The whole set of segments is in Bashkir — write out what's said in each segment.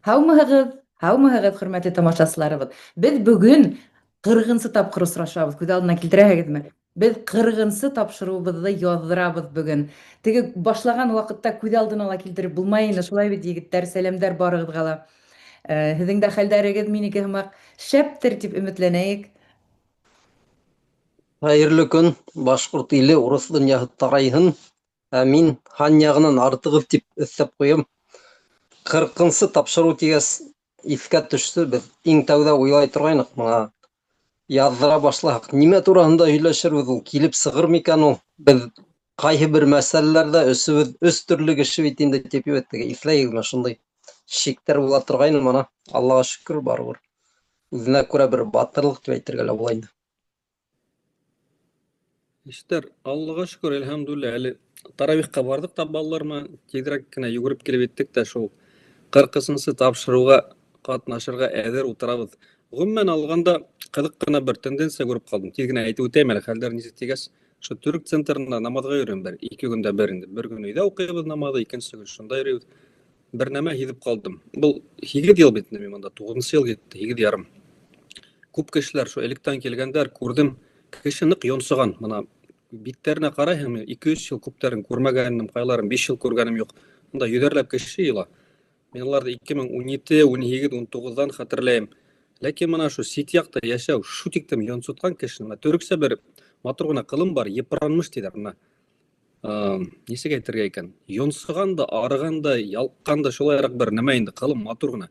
Һаумыһығыҙ, һаумыһығыҙ, хөрмәтле тамашасыларыбыҙ. Беҙ бөгөн 40-нсы тапҡыр осрашабыҙ. Күҙ алдына килтерәһегеҙме? Беҙ 40-нсы тапшырыуыбыҙҙы яҙҙырабыҙ бөгөн. Теге башлаған ваҡытта күҙ алдына ла килтереп булмай ине, шулай бит, егеттәр, сәләмдәр барығыҙға ла. Һеҙҙең дә хәлдәрегеҙ минеке һымаҡ шәптер тип өмөтләнәйек. Хәйерле көн, башҡорт иле, урыҫ донъяһы тарайһын. Ә мин һан яғынан артығыҙ тип өҫтәп ҡуям. Ҡырҡынсы тапшырыу тигәс, иҫкә төштө, беҙ иң тәүҙә уйлай торғайныҡ, мына яҙҙыра башлаһаҡ, нимә тураһында һөйләшербеҙ ул, килеп сығыр микән ул? Беҙ ҡайһы бер мәсьәләләрҙә өсөбөҙ өс төрлө кеше бит инде тип теге иҫләйегеҙме, шундай шиктәр була торғайны, мына Аллаға шөкөр, барыбер үҙенә күрә бер батырлыҡ тип әйтергә лә була инде. Эштәр, Аллаға шөкөр, әлхәмдүлилләһ, әле таравихҡа барҙыҡ та балалар менән тиҙерәк кенә йүгереп килеп еттек тә шул 40-нсы тапшырыуға ҡатнашырға әҙер ултырабыҙ. Ғөмүмән алғанда, ҡыҙыҡ ҡына бер тенденция күреп ҡалдым. Тиҙ генә әйтеп үтәйем әле, хәлдәр нисек тигәс, шул төрөк центрында намаҙға йөрөйөм бер, 2 көндә бер инде. Бер көн өйҙә уҡыйбыҙ намаҙы, икенсе көн шунда йөрөйбөҙ. Бер нәмә һиҙеп ҡалдым. Был 8 йыл бит инде мин монда, 9-нсы йыл китте, һигеҙ ярым. Күп кешеләр шул электән килгәндәр, күрҙем, кеше ныҡ йонсоған. Мына биттәренә ҡарайһың, мин ике-өс йыл күптәрен күрмәгәнем, ҡайларын 5 йыл күргәнем юҡ. Унда йөҙәрләп кеше йыйыла. Мин уларҙы ике мең ун ете, ун һигеҙ, ун туғыҙҙан хәтерләйем. Ләкин мына шул сит яҡта йәшәү шу тиктем йонсотҡан кешене. Мына төрөксә бер матур ғына ҡылым бар, йыпранмыш тиҙәр. Мына нисек әйтергә икән? Йонсоған да, арыған да, ялҡҡан да шулайыраҡ бер нәмә инде, ҡылым матур ғына.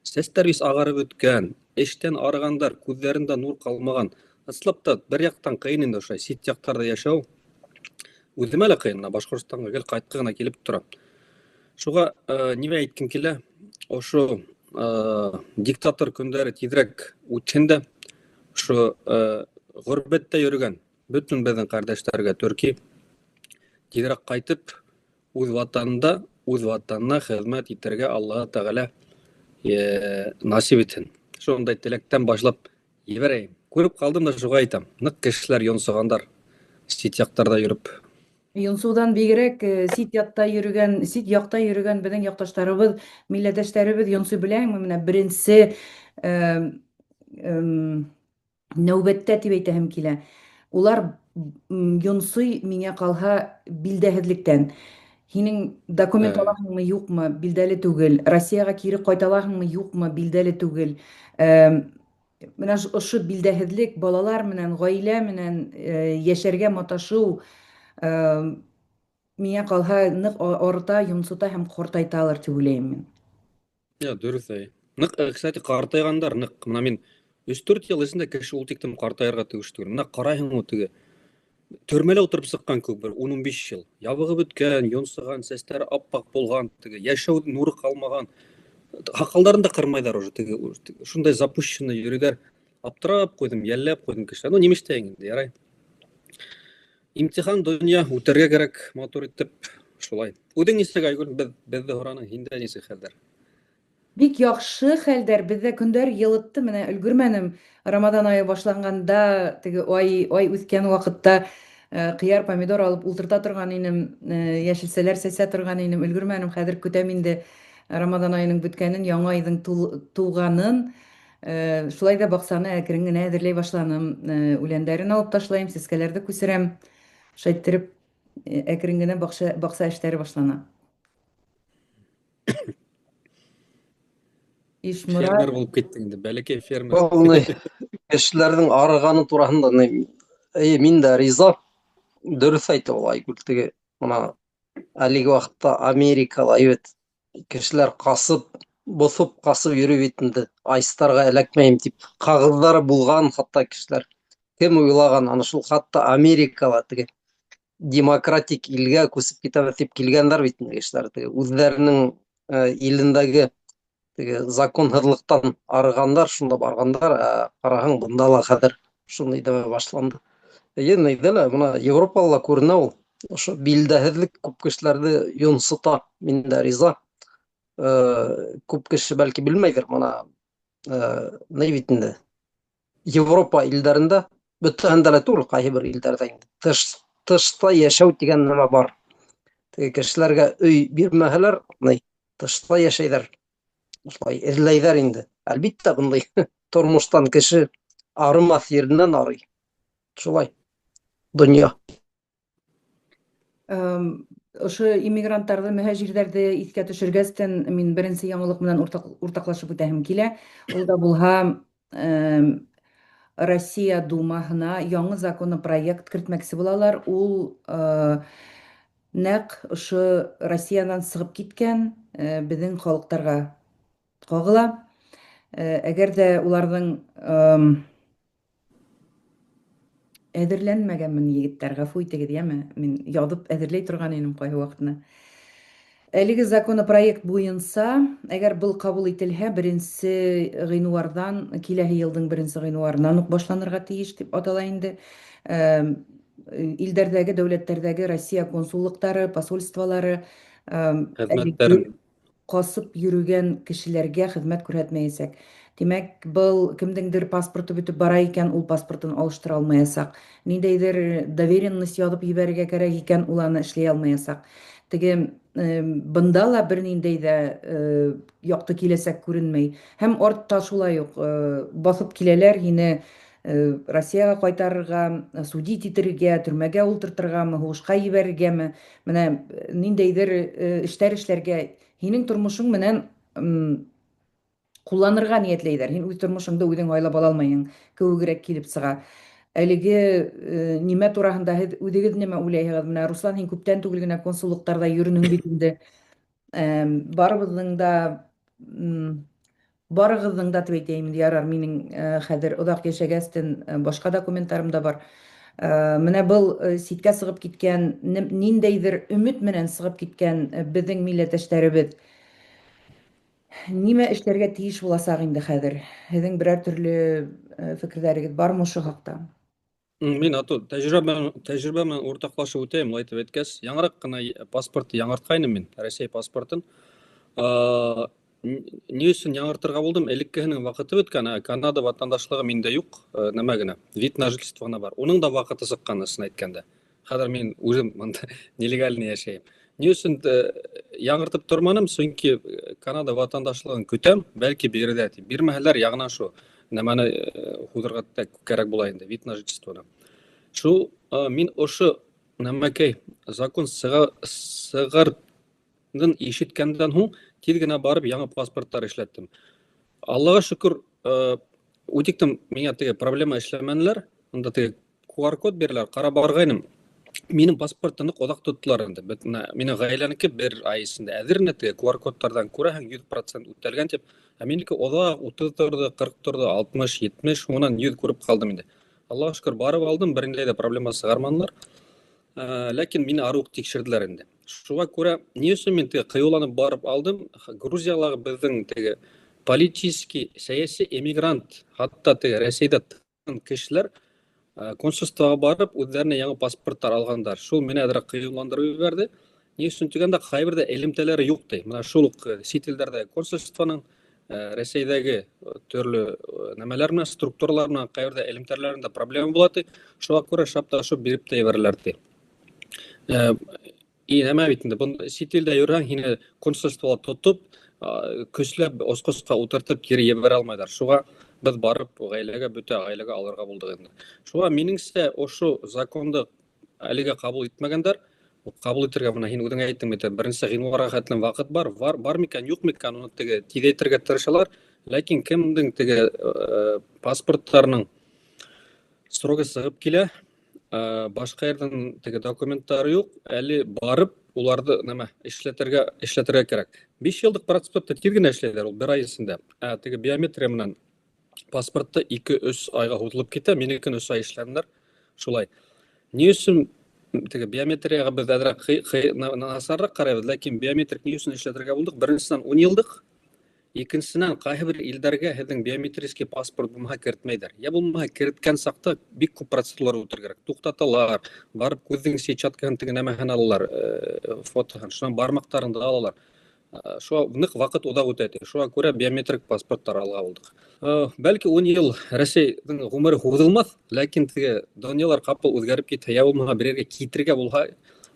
Сәстәр бис ағарып бөткән, эштән арығандар, күҙҙәрендә нур ҡалмаған. Ысынлап та бер яҡтан ҡыйын инде ошолай сит яҡтарҙа йәшәү. Үҙемә лә ҡыйын, мына Башҡортостанға гел ҡайтҡы ғына килеп тора. Шуға нимә әйткем килә? Ошо диктатор көндәре тиҙерәк үтһен дә, ошо ғөрбәттә йөрөгән бөтөн беҙҙең ҡәрҙәштәргә төрки тиҙерәк ҡайтып, үҙ ватанында, үҙ ватанына хеҙмәт итергә Аллаһы Тәғәлә насип итһен. Шундай теләктән башлап ебәрәйем. Күреп ҡалдым да шуға әйтәм. Ныҡ кешеләр йонсоғандар сит яҡтарҙа йөрөп. Йонсоуҙан бигерәк, сит ятта йөрөгән, сит яҡта йөрөгән беҙҙең яҡташтарыбыҙ, милләттәштәребеҙ йонсой беләһеңме? Менә беренсе нәүбәттә тип әйтәһем килә. Улар йонсой миңә ҡалһа билдәһеҙлектән. Һинең документ алаһыңмы, юҡмы, билдәле түгел. Россияға кире ҡайта алаһыңмы, юҡмы, билдәле түгел. Менә ошо билдәһеҙлек балалар менән, ғаилә менән йәшәргә маташыу миңә ҡалһа ныҡ арыта, йонсота һәм ҡартайталыр тип уйлайым мин. Я, дөрөҫ, әй. Ныҡ, кстати, ҡартайғандар ныҡ. Мына мин өс-дүрт йыл эсендә кеше ул тиктем ҡартайырға тейеш түгел. Мына ҡарайһың ул теге төрмәлә ултырып сыҡҡан кеүек бер ун-ун биш йыл. Ябығып бөткән, йонсоған, сәстәре аппаҡ булған, теге йәшәү нуры ҡалмаған. Һаҡалдарын да ҡырмайҙар уже, теге шундай запущенный йөрөйҙәр. Аптырап ҡуйҙым, йәлләп ҡуйҙым кешеләр. Ну, нимә эшләйһең инде, ярай. Имтихан донъя үтергә кәрәк, матур итеп, шулай. Үҙең нисек, Айгөл, беҙҙе һораның, һиндә нисек хәлдәр? Бик яҡшы хәлдәр, беҙҙә көндәр йылытты, менә өлгөрмәнем. Рамаҙан айы башланғанда, теге ай үҫкән ваҡытта, ҡыяр, помидор алып ултырта торған инем, йәшелсәләр сәсә торған инем, өлгөрмәнем. Хәҙер көтәм инде Рамаҙан айының бөткәнен, яңы айҙың тыуғанын. Шулай ҙа баҡсаны әкрен генә әҙерләй башланым. Үләндәрен алып ташлайым, сәскәләрҙе күсерәм. Шулай иттереп, әкрен генә баҡса эштәре башлана. Ишмурат. Фермер булып киттең инде, бәләкәй фермер. Был ни, кешеләрҙең арығаны тураһында ни, әйе, мин дә риза. Дөрөҫ әйтә ул Айгөл, теге мына әлеге ваҡытта Америкала әйбәт кешеләр ҡасып, боҫоп ҡасып йөрөй бит инде, айстарға эләкмәйем тип. Ҡағыҙҙары булған хатта кешеләр. Кем уйлаған, ана шул хатта Америкала теге демократик илгә күсеп китәбеҙ тип килгәндәр бит инде кешеләр. Теге үҙҙәренең, илендәге теге законһыҙлыҡтан арығандар, шунда барғандар. Ә ҡараһаң, бында ла хәҙер шундай нәмә башланды. Эйе, нейҙә лә, бына Европала ла күренә ул. Ошо билдәһеҙлек күп кешеләрҙе йонсота, мин дә риза. Күп кеше бәлки белмәйҙер, бына, ни бит инде. Европа илдәрендә, бөтәһендә лә түгел, ҡайһы бер илдәрҙә инде. Тышта йәшәү тигән нәмә бар. Теге кешеләргә өй бирмәһәләр, ни, тышта йәшәйҙәр. Шулай эҙләйҙәр инде. Әлбиттә, бындай тормоштан кеше арымаҫ еренән арый. Шулай. Донъя. Ошо иммигранттарҙы, мөһәжирҙәрҙе иҫкә төшөргәстән, мин беренсе яңылыҡ менән уртаҡлашып үтәһем килә. Ул да булһа, Россия Думаһына яңы законопроект кертмәксе булалар. Ул нәҡ ошо Россиянан сығып киткән беҙҙең халыҡтарға ҡағыла. Әгәр ҙә уларҙың әҙерләнмәгәнмен, егеттәр, ғәфү итегеҙ, йәме? Мин яҙып әҙерләй торған инем ҡайһы ваҡытны. Әлеге законопроект буйынса, әгәр был ҡабул ителһә, 1 ғинуарҙан, киләһе йылдың 1 ғинуарынан уҡ башланырға тейеш тип атала инде. Илдәрҙәге, дәүләттәрҙәге Россия консуллыҡтары, посольстволары Хеҙмәттәрен. әлеге ҡасып йөрөгән кешеләргә хеҙмәт күрһәтмәйәсәк. Тимәк, был кемдеңдер паспорты бөтөп бара икән, ул паспортын алыштыра алмаясаҡ. Ниндәйҙер доверенность яҙып ебәрергә кәрәк икән, ул аны эшләй алмаясаҡ. Теге бында ла бер ниндәй ҙә яҡты киләсәк күренмәй. Һәм артта шулай уҡ баҫып киләләр һине Россияға ҡайтарырға, судить итергә, төрмәгә ултыртырғамы, һуғышҡа ебәрергәме, менә ниндәйҙер эштәр эшләргә һинең тормошоң менән ҡулланырға ниәтләйҙәр. Һин үҙ тормошоңдо үҙең һайлап ала алмайһың кеүегерәк килеп сыға. Әлеге нимә тураһында һеҙ үҙегеҙ нимә уйлайһығыҙ? Менә Руслан, һин күптән түгел генә консуллыҡтарҙа йөрөнөң бит инде. Барыбыҙҙың да барығыҙҙың да тип әйтәйем инде, ярар, минең хәҙер оҙаҡ йәшәгәстен башҡа документтарым да бар. Менә был ситкә сығып киткән, ниндәйҙер өмөт менән сығып киткән беҙҙең милләттәштәребеҙ нимә эшләргә тейеш буласаҡ инде хәҙер? Һеҙҙең берәр төрлө фекерҙәрегеҙ бармы ошо хаҡта? Мин ато тәжрибә менән уртаҡлашып үтәйем, улай итеп әйткәс, яңыраҡ ҡына паспортты яңыртҡайным мин, Рәсәй паспортын. Ни өсөн яңыртырға булдым? Элеккеһенең ваҡыты бөткән, ә Канада ватандашлығы миндә юҡ, нәмә генә, вид на жительство ғына бар. Уның да ваҡыты сыҡҡан, ысын әйткәндә. Хәҙер мин үҙем бында нелегально йәшәйем. Ни өсөн яңыртып торманым? Сөнки Канада ватандашлығын көтәм, бәлки бирерҙәр тип. Бирмәһәләр, яңынан шул нәмәне һуҙырға кәрәк була инде, вид на жительствоны. Шул мин ошо нәмәкәй закон сыға сығарҙын ишеткәндән һуң тиҙ генә барып яңы паспорттар эшләттем. Аллаға шөкөр, үтиктем миңә теге проблема эшләмәнеләр. Унда теге QR-код бирәләр, ҡарап барғайным. Минең паспортты ныҡ оҙаҡ тоттолар инде. Бит менә минең ғаиләнеке бер ай эсендә әҙер ине, теге QR-кодтарҙан күрәһең 100% үтәлгән тип. Ә минеке оҙаҡ 30 торҙо, 40 торҙо, 60, 70, унан 100 күреп ҡалдым инде. Аллаға шөкөр, барып алдым, бер ниндәй ҙә проблема сығарманылар. Ләкин мине арыу уҡ тикшерҙеләр инде. Шуға күрә ни өсөн мин теге ҡыйыуланып барып алдым? Грузиялағы беҙҙең теге политический, сәйәси эмигрант, хатта теге Рәсәйҙә кешеләр консульствоға барып үҙҙәренә яңы паспорттар алғандар. Шул мине әҙерәк ҡыйыуландырып ебәрҙе. Ни өсөн тигәндә, ҡайберҙә элемтәләре юҡ ти. Менә шул уҡ сит илдәрҙә консульствоның Рәсәйҙәге төрлө нәмәләр менән, структуралар менән ҡайберҙә элемтәләрендә проблема була ти. Шуға күрә шап та шоп биреп тә ебәрәләр ти. И нәмә бит инде, бында сит илдә йөрөһәң, һине консульствола тотоп, көсләп осҡосҡа ултыртып кире ебәрә алмайҙар. Шуға беҙ барып ғаиләгә, бөтә ғаиләгә алырға булдыҡ инде. Шуға минеңсә, ошо законды әлегә ҡабул итмәгәндәр, ҡабул итергә менә һин үҙең әйттең бит, 1 ғинуарға хәтлем ваҡыт бар, бар, бар микән, юҡ микән, уны теге тиҙәйтергә тырышалар, ләкин кемдең теге паспорттарының срогы сығып килә, башҡа ерҙән теге документтары юҡ, әле барып уларҙы нәмә эшләтергә кәрәк. 5 йыллыҡ паспортты тиҙ генә эшләйҙәр, ул бер ай эсендә. Ә теге биометрия менән паспортты 2-3 айға һуҙылып китә, минекен 3 ай эшләнеләр. Шулай. Ни өсөн теге биометрияға беҙ әҙерәк насарыраҡ ҡарайбыҙ, ләкин биометрик ни өсөн эшләтергә булдыҡ? Беренсенән, 10 йыллыҡ, икенсенән, ҡайһы бер илдәргә һеҙҙең биометрический паспорт булмаһа кертмәйҙәр. Йә булмаһа керткән саҡта бик күп процедуралар үтергә кәрәк. Туҡтаталар, барып күҙҙең сетчаткаһын теге нәмәһен алалар, фотоһын, шунан бармаҡтарыңды алалар. Шуға ныҡ ваҡыт оҙаҡ үтә. Шуға күрә биометрик паспорттар алға булдыҡ. Бәлки 10 йыл Рәсәйҙең ғүмере һуҙылмаҫ, ләкин теге донъялар ҡапыл үҙгәреп китһә, йә булмаһа берәргә китергә булһа,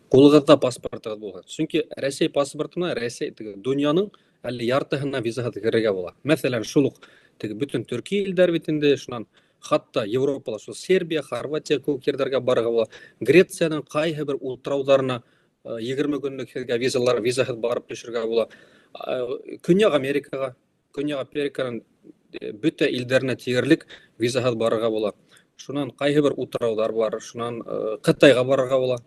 ҡулығыҙҙа паспортығыҙ булһын. Сөнки Рәсәй паспорты менән Рәсәй теге донъяның Әле яртыһына визаһыҙ керергә була. Мәҫәлән, шул уҡ теге бөтөн төрки илдәр бит инде, шунан хатта Европала шул Сербия, Хорватия кеүек ерҙәргә барырға була. Грециянең ҡайһы бер утрауҙарына 20 көнлөк һеҙгә визалар, визаһыҙ барып төшөргә була. Көньяҡ Америкаға, Көньяҡ Американың бөтә илдәренә тиерлек визаһыҙ барырға була. Шунан ҡайһы бер утрауҙар бар, шунан Ҡытайға барырға була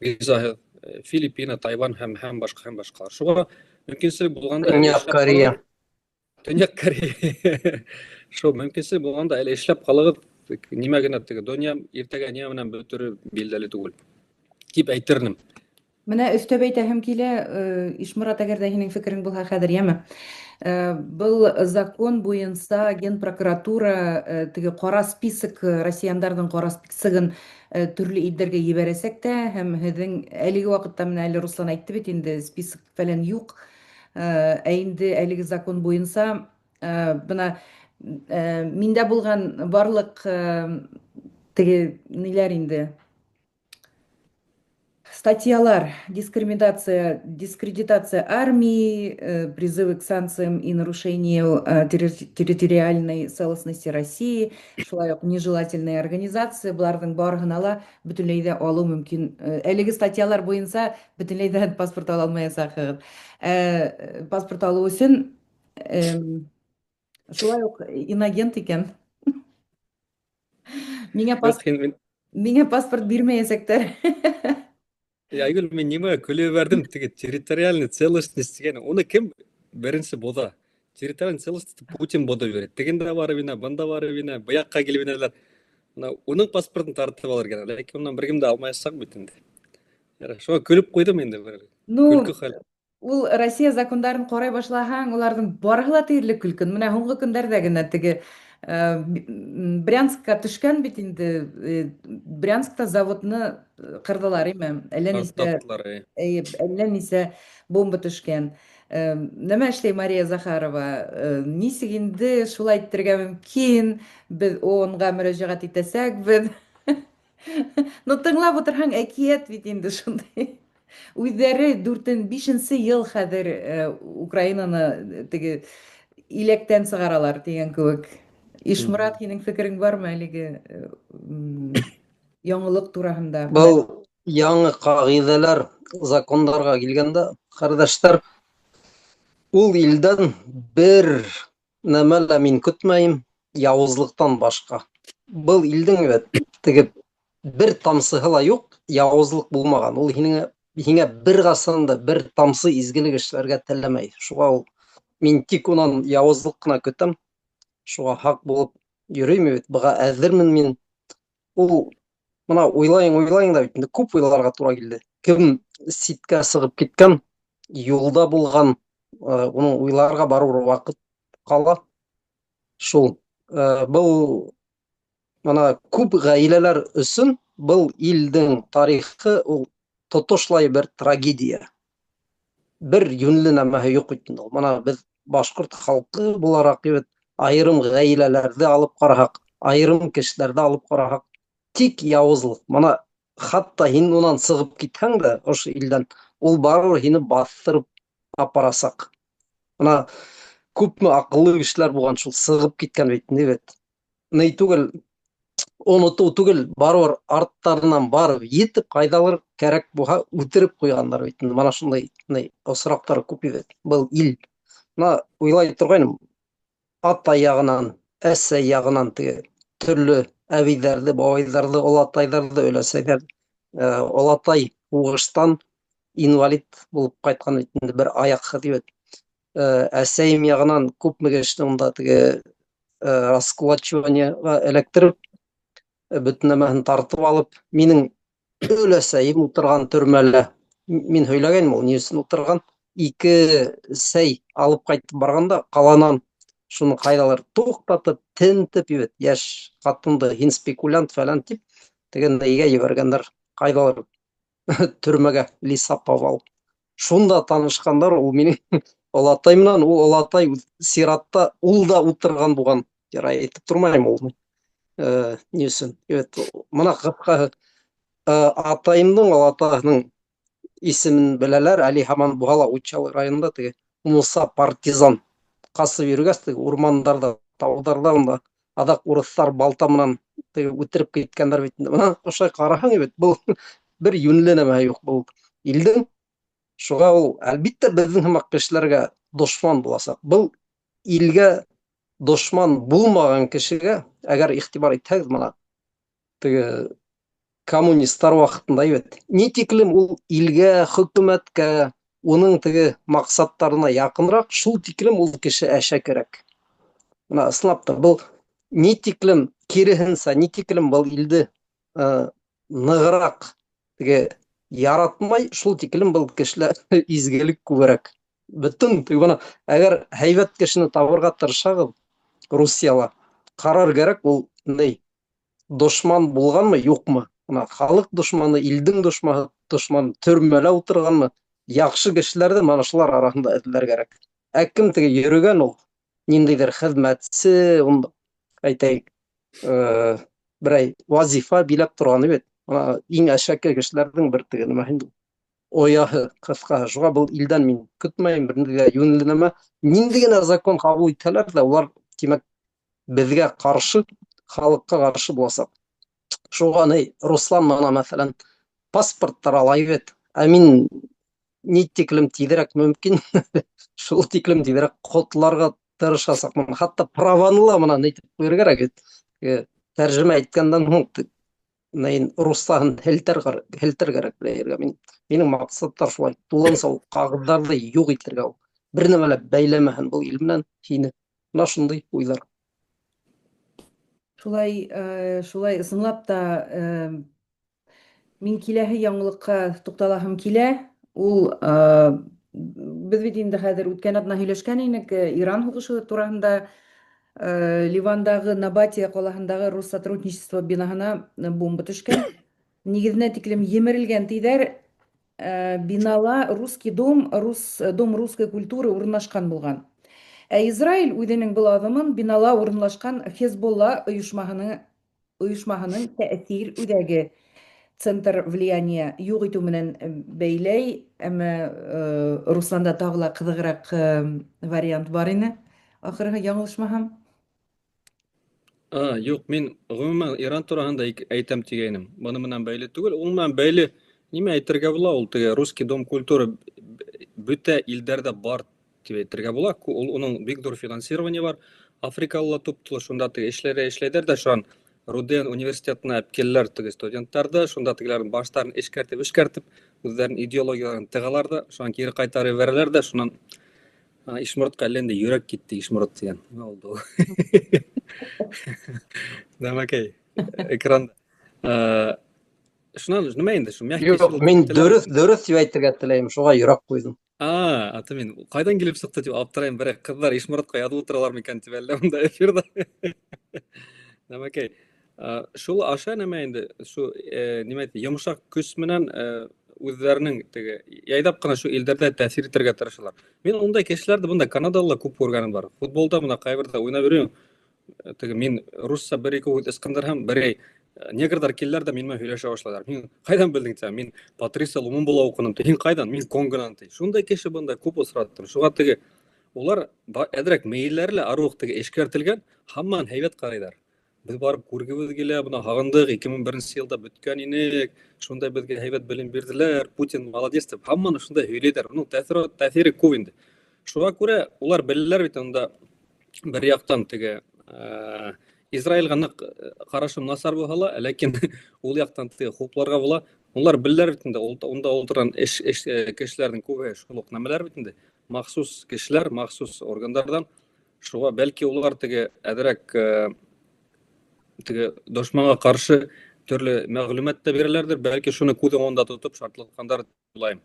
визаһыҙ, Филиппина, Тайван һәм һәм башҡа һәм башҡалар. Шуға мөмкинселек булғанда Төньяҡ Корея. Төньяҡ Корея. Шул мөмкинселек булғанда әле эшләп ҡалығыҙ, нимә генә теге донъя иртәгә нимә менән бөтөрө билдәле түгел. Тип әйтер инем. Менә өстәп әйтәһем килә, э, Ишморат, әгәр дә һинең фекерең булһа хәзер, яме. Э, был закон буенча Генпрокуратура э, теге кара список, россияндарның кара списогын төрле илләргә ебәрәсәк тә, һәм һеҙҙең әлеге вакытта менә әле Руслан әйтте бит инде, список фәлән юк. Ә инде әлеге закон буенча бына миндә булган барлык теге ниләр инде Статьялар, дискриминация, дискредитация армии, призывы к санкциям и нарушению территориальной целостности России, шулай ук нежелательные организации, боларҙың барыһына ла бөтөнләй ҙә алыу мөмкин. Әлеге статьялар буйынса бөтөнләй ҙә паспорт ала алмаясаҡһығыҙ. Паспорт алыу өсөн шулай ук инагент икән. Миңә паспорт Миңә паспорт бирмәйәсәктәр. Айгөл, мин нимә көлөп ебәрҙем, теге территориальный целостность тигән, уны кем беренсе боҙа? Территориальный целостность Путин боҙа бирә. Тегендә барып инә, бында барып инә, быяҡҡа килеп инәләр. Мына уның паспортын тартып алыр кәрәк, ләкин унан бер кем дә алмаясаҡ бит инде. Шуға көлөп ҡуйҙым инде бер. Ну, Көлкө хәл. Ул Россия закондарын ҡарай башлаһаң, уларҙың барыһы ла тиерлек көлкөн. Менә һуңғы көндәрҙә генә теге Брянскка төшкән бит инде. Брянскта заводны ҡырҙылар, име? Әллә нисә әллә нисә бомба төшкән. Нәмә эшләй Мария Захарова? Нисек инде шулай итергә мөмкин? Беҙ ООНға мөрәжәғәт итәсәкбеҙ. Ну, тыңлап утырһаң, әкиәт бит инде шундай. Үҙҙәре дүртен, бишенсе йыл хәҙер Украинаны теге иләктән сығаралар тигән кеүек. Ишморат, һинең фекерең бармы әлеге яңылыҡ тураһында? Был яңы ҡағиҙәләр, закондарға килгәндә, ҡәрҙәштәр, ул илдән бер нәмә лә мин көтмәйем, яуызлыҡтан башҡа. Был илдең бит теге бер тамсыһы ла юҡ, яуызлыҡ булмаған. Ул һинең һиңә бер ҡасан да бер тамсы изгелек эшләргә теләмәй. Шуға ул мин тик унан яуызлыҡ ҡына көтәм. Шуға һаҡ булып йөрөйм бит, быға әҙермен мин. Ул мына уйлайың, уйлайың да бит инде күп уйларға тура килде. Кем ситкә сығып киткән, юлда булған, уның уйларға барыуыр ваҡыт ҡала. Шул. Был мына күп ғаиләләр өсөн был илдең тарихы ул тотошлай бер трагедия. Бер йүнле нәмәһе юҡ бит инде ул. Мына беҙ башҡорт халҡы булараҡ бит айырым ғаиләләрҙе алып ҡараһаҡ, айырым кешеләрҙе алып ҡараһаҡ, тик яуызлыҡ. Мына хатта һин унан сығып китһәң дә ошо илдән, ул барыбер һине баҫтырып апарасаҡ. Мына күпме аҡыллы кешеләр булған шул сығып киткән бит инде бит. Ни түгел, онотоу түгел, барыбер арттарынан барып етеп, ҡайҙалыр кәрәк булһа, үтереп ҡуйғандар бит инде. Мына шундай ни осраҡтар күп бит. Был ил. Мына уйлай торғайным, атай яғынан, әсәй яғынан теге төрлө әбейҙәрҙе, бабайҙарҙы, олатайҙарҙы, өләсәйҙәр, олатай һуғыштан инвалид булып ҡайтҡан бит инде, бер аяҡһыҙ бит. Әсәйем яғынан күпме кешене унда теге раскулачиваниеға эләктереп, бөтөн нәмәһен тартып алып, минең өләсәйем ултырған төрмәлә. Мин һөйләгәйнем ул ни өсөн ултырған. Ике сәй алып ҡайтып барғанда ҡаланан шуны ҡайҙалыр туҡтатып, тентеп бит, йәш ҡатынды һин спекулянт фәлән тип, теге нейгә ебәргәндәр, ҡайҙалыр төрмәгә лесоповал. Шунда танышҡандар ул минең олатай менән, ул олатай сиратта ул да ултырған булған. Ярай, әйтеп тормайым ул ни өсөн. Evet, мына ҡыҫҡаһы, атайымдың олатаһының исемен беләләр, әле һаман булһа ла Учалы районында теге Муса партизан ҡасып йөрөгәс, теге урмандарҙа, тауҙарҙа унда аҙаҡ урыҫтар балта менән теге үтереп киткәндәр бит инде. Бына ошолай ҡараһаң бит, был бер йүнле нәмә юҡ был илдең. Шуға ул, әлбиттә, беҙҙең һымаҡ кешеләргә дошман буласаҡ. Был илгә дошман булмаған кешегә, әгәр иғтибар итһәгеҙ, бына теге коммунисттар ваҡытында бит, ни тиклем ул илгә, хөкүмәткә, уның теге маҡсаттарына яҡыныраҡ, шул тиклем ул кеше әшәкерәк. Бына ысынлап та был ни тиклем киреһенсә, ни тиклем был илде нығыраҡ теге яратмай, шул тиклем был кешелә изгелек күберәк. Бөтөн теге бына әгәр һәйбәт кешене табырға тырышағыҙ Русияла, ҡарар кәрәк ул ни дошман булғанмы, юҡмы? Бына халыҡ дошманы, илдең дошманы, дошманы төрмәлә ултырғанмы? Яҡшы кешеләрҙе мана шулар араһында эҙләр кәрәк. Ә кем теге йөрөгән ул ниндәйҙер хеҙмәтсе, унда әйтәйек, берәй вазифа биләп торғаны бит. Бына иң әшәке кешеләрҙең бер теге нәмәһе инде ул. Ояһы, ҡыҫҡаһы. Шуға был илдән мин көтмәйем бер ниндәй ҙә йүнле нәмә. Ниндәй генә закон ҡабул итһәләр ҙә, улар, тимәк, беҙгә ҡаршы, халыҡҡа ҡаршы буласаҡ. Шуға ни, Руслан мына, мәҫәлән, паспорттар ала бит. Ә мин ни тиклем тиҙерәк мөмкин, шул тиклем тиҙерәк ҡотоларға тырышасаҡмын. Хатта праваны ла мына нитеп ҡуйыр кәрәк бит. Тәржемә иткәндән һуң нейн руслаһын һелтәр һелтәр кәрәк белә Мин минең маҡсаттар шулай. Тулыһынса ул ҡағыҙҙарҙы юҡ итергә ул. Бер нәмә лә бәйләмәһен был ил менән һине. Мына шундай уйҙар. Шулай, шулай ысынлап та мин киләһе яңылыҡҡа туҡталаһым килә. Ул беҙ бит инде хәҙер үткән аҙна һөйләшкән инек Иран һуғышы тураһында. Ливандағы Набатия ҡалаһындағы Россотрудничество бинаһына бомба төшкән. Нигеҙенә тиклем емерелгән тиҙәр. Бинала Русский дом, Рус, дом русской культуры урынлашҡан булған. Ә Израиль үҙенең был аҙымын бинала урынлашҡан Хезболла ойошмаһының тәьҫир үҙәге, центр влияния юҡ итеү менән бәйләй, әммә Русланда тағы ла ҡыҙығыраҡ вариант бар ине. Ахырыһы яңылышмаһам. А, юҡ, мин ғөмүмән Иран тураһында әйтәм тигәйнем. Быны менән бәйле түгел, ул менән бәйле нимә әйтергә була, ул теге Русский дом культуры бөтә илдәрҙә бар тип әйтергә була. Ул уның бик ҙур финансирование бар. Африкала туп-тулы шунда теге эшләре эшләйҙәр ҙә, шунан Руден университетына алып киләләр теге студенттарҙы, шунда тегеләрҙең баштарын эшкәртеп, эшкәртеп, үҙҙәренең идеологияларын тығалар ҙа, шунан кире ҡайтарып ебәрәләр ҙә, шунан Ишморатҡа әллә инде йөрәк китте, Ишморат тигән. Нимә булды ул? Нәмәкәй, экранда. Шунан нимә инде, шу мягкий Юҡ, мин дөрөҫ, дөрөҫ тип әйтергә теләйем, шуға йөрәк ҡуйҙым. А, аты мин ҡайҙан килеп сыҡты тип аптырайым, берәй ҡыҙҙар Ишморатҡа яҙып ултыралар микән тип әллә унда эфирҙа. Нәмәкәй, шул аша нәмә инде, шу нимә әйтә, йомшаҡ көс менән үҙҙәренең теге яйҙап ҡына шу илдәрҙә тәьҫир итергә тырышалар. Мин ундай кешеләрҙе бында Канадала ла күп күргәнем бар. Футболда бына ҡайберҙә уйнап йөрөйөм. Теге мин русса бер-ике һүҙ ысҡындырһам, берәй негрҙар килделәр ҙә минең менән һөйләшә башланылар. Мин ҡайҙан белдең тиһәм, мин Патриса Лумумбала уҡыным ти. Һин ҡайҙан? Мин Конгонан ти. Шундай кеше бында күп осраттым. Шуға теге улар әҙерәк мейелләре лә арыу уҡ теге эшкәртелгән, һаман һәйбәт ҡарайҙар. Беҙ барып күргебеҙ килә, бына һағындыҡ, 2001 йылда бөткән инек, шундай беҙгә һәйбәт белем бирҙеләр, Путин молодец тип, һаман шундай һөйләйҙәр. Уның тәьҫире күп инде. Шуға күрә улар беләләр бит унда бер яҡтан теге Израилгә ныҡ ҡарашым насар булһа ла, ләкин ул яҡтан теге хупларға була. Улар беләләр бит инде, унда ултырған эш кешеләрҙең күбеһе шул уҡ нәмәләр бит инде. Махсус кешеләр, махсус органдарҙан. Шуға бәлки улар теге әҙерәк теге дошманға ҡаршы төрлө мәғлүмәт тә бирәләрҙер, бәлки шуны күҙ уңында тотоп шартлатҡандар уйлайым.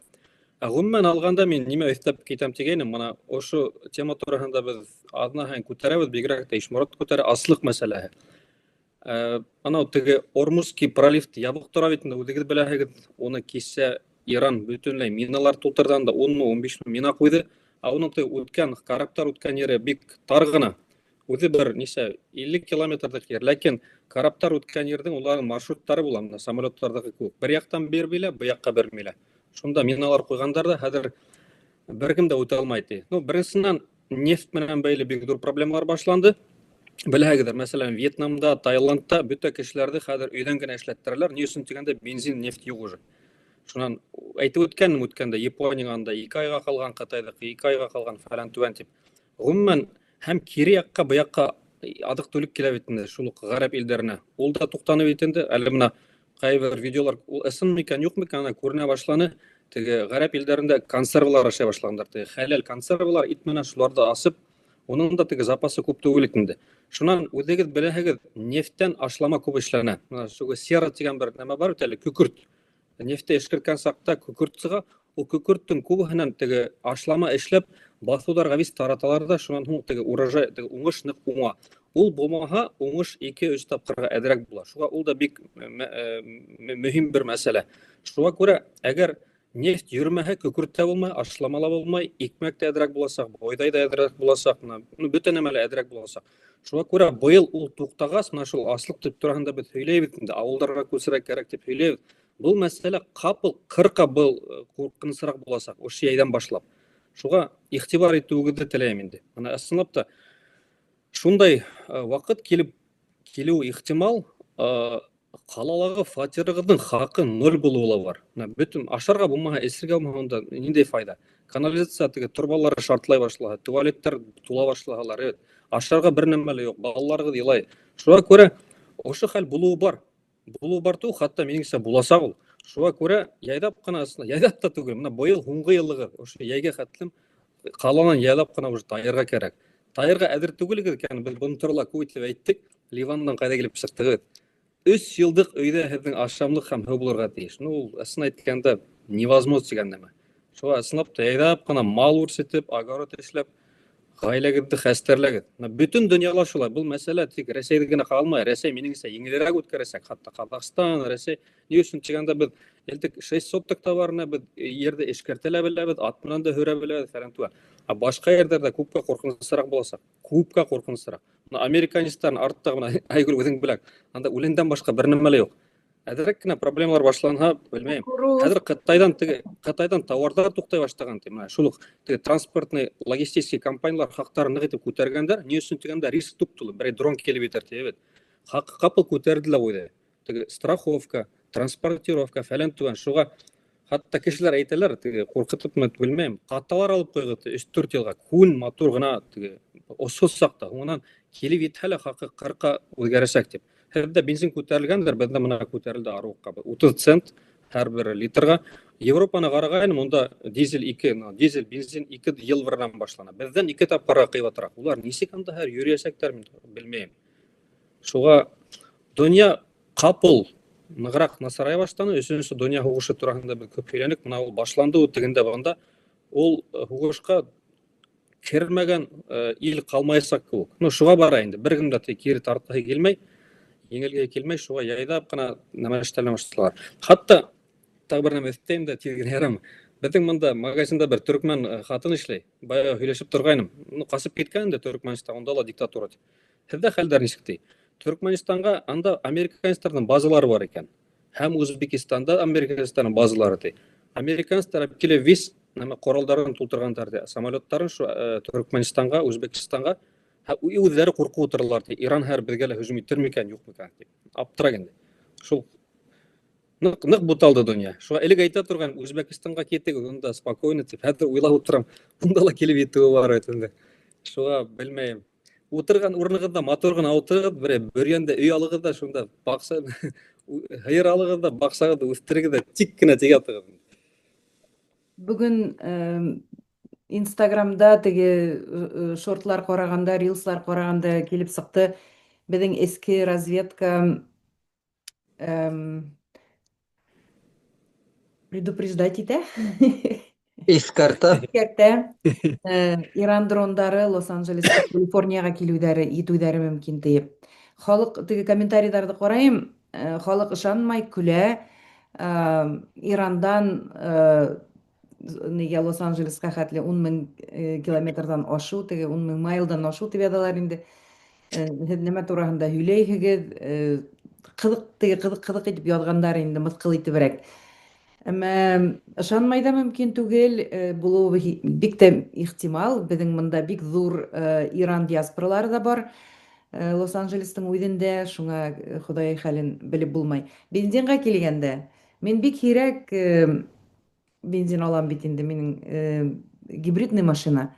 Ә ғөмүмән алғанда мин нимә өҫтәп китәм тигәйнем, бына ошо тема тураһында беҙ аҙна һайын күтәрәбеҙ, бигерәк тә Ишморат күтәрә, аслыҡ мәсьәләһе. Анау теге Ормузский пролив ябыҡ тора бит инде, үҙегеҙ беләһегеҙ, уны кисә Иран бөтөнләй миналар тултырҙан да 10-мы, 15-мы мина ҡуйҙы. Ә уның теге үткән караптар үткән ере бик тар ғына. Үҙе бер нисә 50 километрлыҡ ер, ләкин караптар үткән ерҙең уларҙың маршруттары була, бына самолеттарҙағы кеүек. Бер яҡтан бер миля, был яҡҡа бер миля. Шунда миналар ҡуйғандар ҙа хәҙер Беркем дә үтә алмай ти. Ну, беренсеннән, нефть менән бәйле бик зур проблемалар башланды. Беләһегездер, мәсәлән, Вьетнамда, Таиландта бөтә кешеләрне хәзер өйдән генә эшләттерәләр. Ни өчен дигәндә, бензин, нефть юк уже. Шуннан әйтеп үткәнем үткәндә, Япония анда 2 айга калган, Кытайдыкы 2 айга калган, фәлән түбән дип. Гомумән, һәм кире якка, бу якка азык-төлек килә бит инде, шул ук гарәп илдәренә. Ул да туктанып бит инде. Әле менә кайбер видеолар, ул ысын микән, юк микән, ана күренә башланы. Теге гарәп илдәрендә консервалар ашай башлаганнар. Теге хәләл консервалар, ит менән шуларда асып, уның да теге запасы күп түгел инде. Шуннан үзегез беләһегез, нефтьтән ашлама күп эшләнә. Менә шул сера дигән бер нәмә бар бит әле, күкерт. Нефтьте эшкәрткән чакта күкерт чыга. Ул күкерттең күбеһеннән теге ашлама эшләп, басударга вис тараталар да, шуннан һуң теге урожай, теге уңыш нык уңа. Ул булмаһа, уңыш 2-3 тапкырга әзрәк була. Шуңа ул да бик мөһим бер мәсьәлә. Шуңа күрә, әгәр нефть йөрмәһә, күкерт тә булмай, ашлама ла булмай, икмәк тә әзрәк булачак, бойдай да әзрәк булачак, менә, ну, бөтен нәмә лә әзрәк булачак. Шуңа күрә быел ул туктагач, менә шул ашлык дип турында без һөйләйбез инде, авылдарга күчерә кирәк дип һөйләйбез. Был мәсьәлә капыл кырка был куркынычрак булачак, ошо йәйдән башлап. Шуңа игътибар итүегезне теләйм инде. Менә ысынлап та шундай вакыт килеп килү ихтимал, калалагы фатирыгызның хакы ноль булуы ла бар. Менә бөтен ашарга булмаһа, эчергә булмаһа, анда ниндәй файда? Канализация теге торбалары шартлай башлаһа, туалеттар тула башлаһалар, evet. Ашарга бер нәмә лә юк, балаларыгыз елай. Шуңа күрә ошо хәл булуы бар. Булуы бар түгел, хатта минеңчә буласак ул. Шуңа күрә яйдап кына, яйдап та түгел, менә быел һуңгы еллыгы, ошо йәйгә хәтлем каланан яйлап кына уже таярга кирәк. Таярга әзер түгелегез икән, без моны турында күп итеп әйттек. Ливаннан кайда килеп чыктыгыз? 3 елдык өйдә һеҙҙең ашамлыҡ һәм һыу булырға тейеш. Ну, ул ысын әйткәндә невозможно тигән нәмә. Шуға ысынлап та яйлап кына мал үрсетеп, огород эшләп, ғаиләгеҙҙе хәстәрләгеҙ. Менә бөтөн донъяла шулай. Был мәсьәлә тик Рәсәйҙә генә ҡалмай. Рәсәй минеңсә еңелерәк үткәрәсәк. Хатта Ҡаҙағстан, Рәсәй. Ни өсөн тигәндә беҙ элек 6 соток та барына беҙ ерҙе эшкәртә лә беләбеҙ, ат менән дә һөрә беләбеҙ, фәлән түгел. Ә башҡа ерҙәрҙә күпкә ҡурҡынысыраҡ буласаҡ. Күпкә ҡурҡынысыраҡ. Бына американецтарҙың артта бына Айгөл үҙең беләң, анда үләндән башҡа бер нәмә лә юҡ. Әҙерәк кенә проблемалар башланһа, белмәйем. Хәҙер Ҡытайҙан теге Ҡытайҙан тауарҙар туҡтай башлаған ти. Менә шул уҡ теге транспортный логистический компаниялар хаҡтарын ныҡ итеп күтәргәндәр. Ни өсөн тигәндә риск туп тулы, берәй дрон килеп етер ти, evet. Хаҡы ҡапыл күтәрҙе лә ҡуйҙы. Теге страховка, транспортировка фәлән түгән. Шуға хатта кешеләр әйтәләр, теге ҡурҡытыпмы, белмәйем. Ҡаталар алып ҡуйғыҙ 3-4 йылға күн матур ғына теге осһоҙ саҡта. Һуңынан килеп етһә лә хаҡы 40-ҡа үҙгәрәсәк тип. Һеҙҙә бензин күтәрелгәндер, беҙҙә бына күтәрелде арыуыҡҡа. 30 цент һәр бер литрға. Европаны ҡарағайным, унда дизель ике, ну, дизель, бензин 2 евродан башлана. Беҙҙән 2 тапҡырға ҡыйбатыраҡ. Улар нисек анда һәр йөрөйәсәктәр, мин белмәйем. Шуға донъя ҡапыл нығыраҡ насарая башланы. Өсөнсө донъя һуғышы тураһында беҙ күп һөйләнек. Бына ул башланды, ул тегендә бында. Ул һуғышҡа кермәгән ил ҡалмаясаҡ кеүек. Ну, шуға бара инде. Бер кем дә теге кире тартҡыһы килмәй, еңелгеһе килмәй, шуға яйлап ҡына нәмә эшләнә башлалар. Хатта тағы бер нәмә өҫтәйем дә, тиҙ генә ярам. Беҙҙең бында магазинда бер төркмән ҡатын эшләй. Бая һөйләшеп торғайным. Ну, ҡасып киткән инде Төркмәнстан, унда ла диктатура ти. Һеҙҙә хәлдәр нисек ти? Төркмәнстанға анда американецтарҙың базалары бар икән. Һәм Үзбекстанда американецтарҙың базалары ти. Американецтар алып килеп вис нәмә ҡоралдарын тултырғандар ти. Самолеттарын шу Төркмәнстанға, Үзбекстанға үҙҙәре ҡурҡып ултыралар ти. Иран һәр беҙгә лә һөжүм итер микән, юҡ микән тип. Аптырак инде. Шул ныҡ, ныҡ буталды донъя. Шуға элек әйтә торған Үзбекстанға китегеҙ, унда спокойно тип. Хәҙер уйлап ултырам. Унда ла килеп етеүе бар бит инде. Шуға белмәйем. Ултырған урынығыҙҙа матур ғына ултырығыҙ, берәй бөрйәндә өй алығыҙ ҙа, шунда баҡса, һыйыр алығыҙ ҙа, баҡсағыҙҙы үҫтерегеҙ ҙә, тик кенә тик ятығыҙ. Бөгөн Инстаграмда теге шортлар ҡарағанда, рилслар ҡарағанда килеп сыҡты. Беҙҙең эске разведка предупреждать итә. Иҫкәртә. Иҫкәртә. Иран дрондары Лос-Анджелесҡа, Калифорнияға килеүҙәре, етеүҙәре мөмкин тиеп. Халыҡ теге комментарийҙарҙы ҡарайым, халыҡ ышанмай, көлә. Ирандан нигә Лос-Анджелесҡа хәтле ун мең километрҙан ашыу, теге ун мең майлдан ашыу тип яҙалар инде. Һеҙ нәмә тураһында һөйләйһегеҙ? Ҡыҙыҡ, теге ҡыҙыҡ, ҡыҙыҡ итеп яҙғандар инде, мыҫҡыл итеберәк. Әмма ышанмай да мөмкин түгел, булуы бик тә ихтимал. Безнең монда бик зур Иран диаспоралары да бар. Лос-Анджелестың үзендә, шуңа Ходай хәлен белеп булмай. Бензинга килгәндә, мин бик һирәк бензин алам бит инде, минем гибридный машина.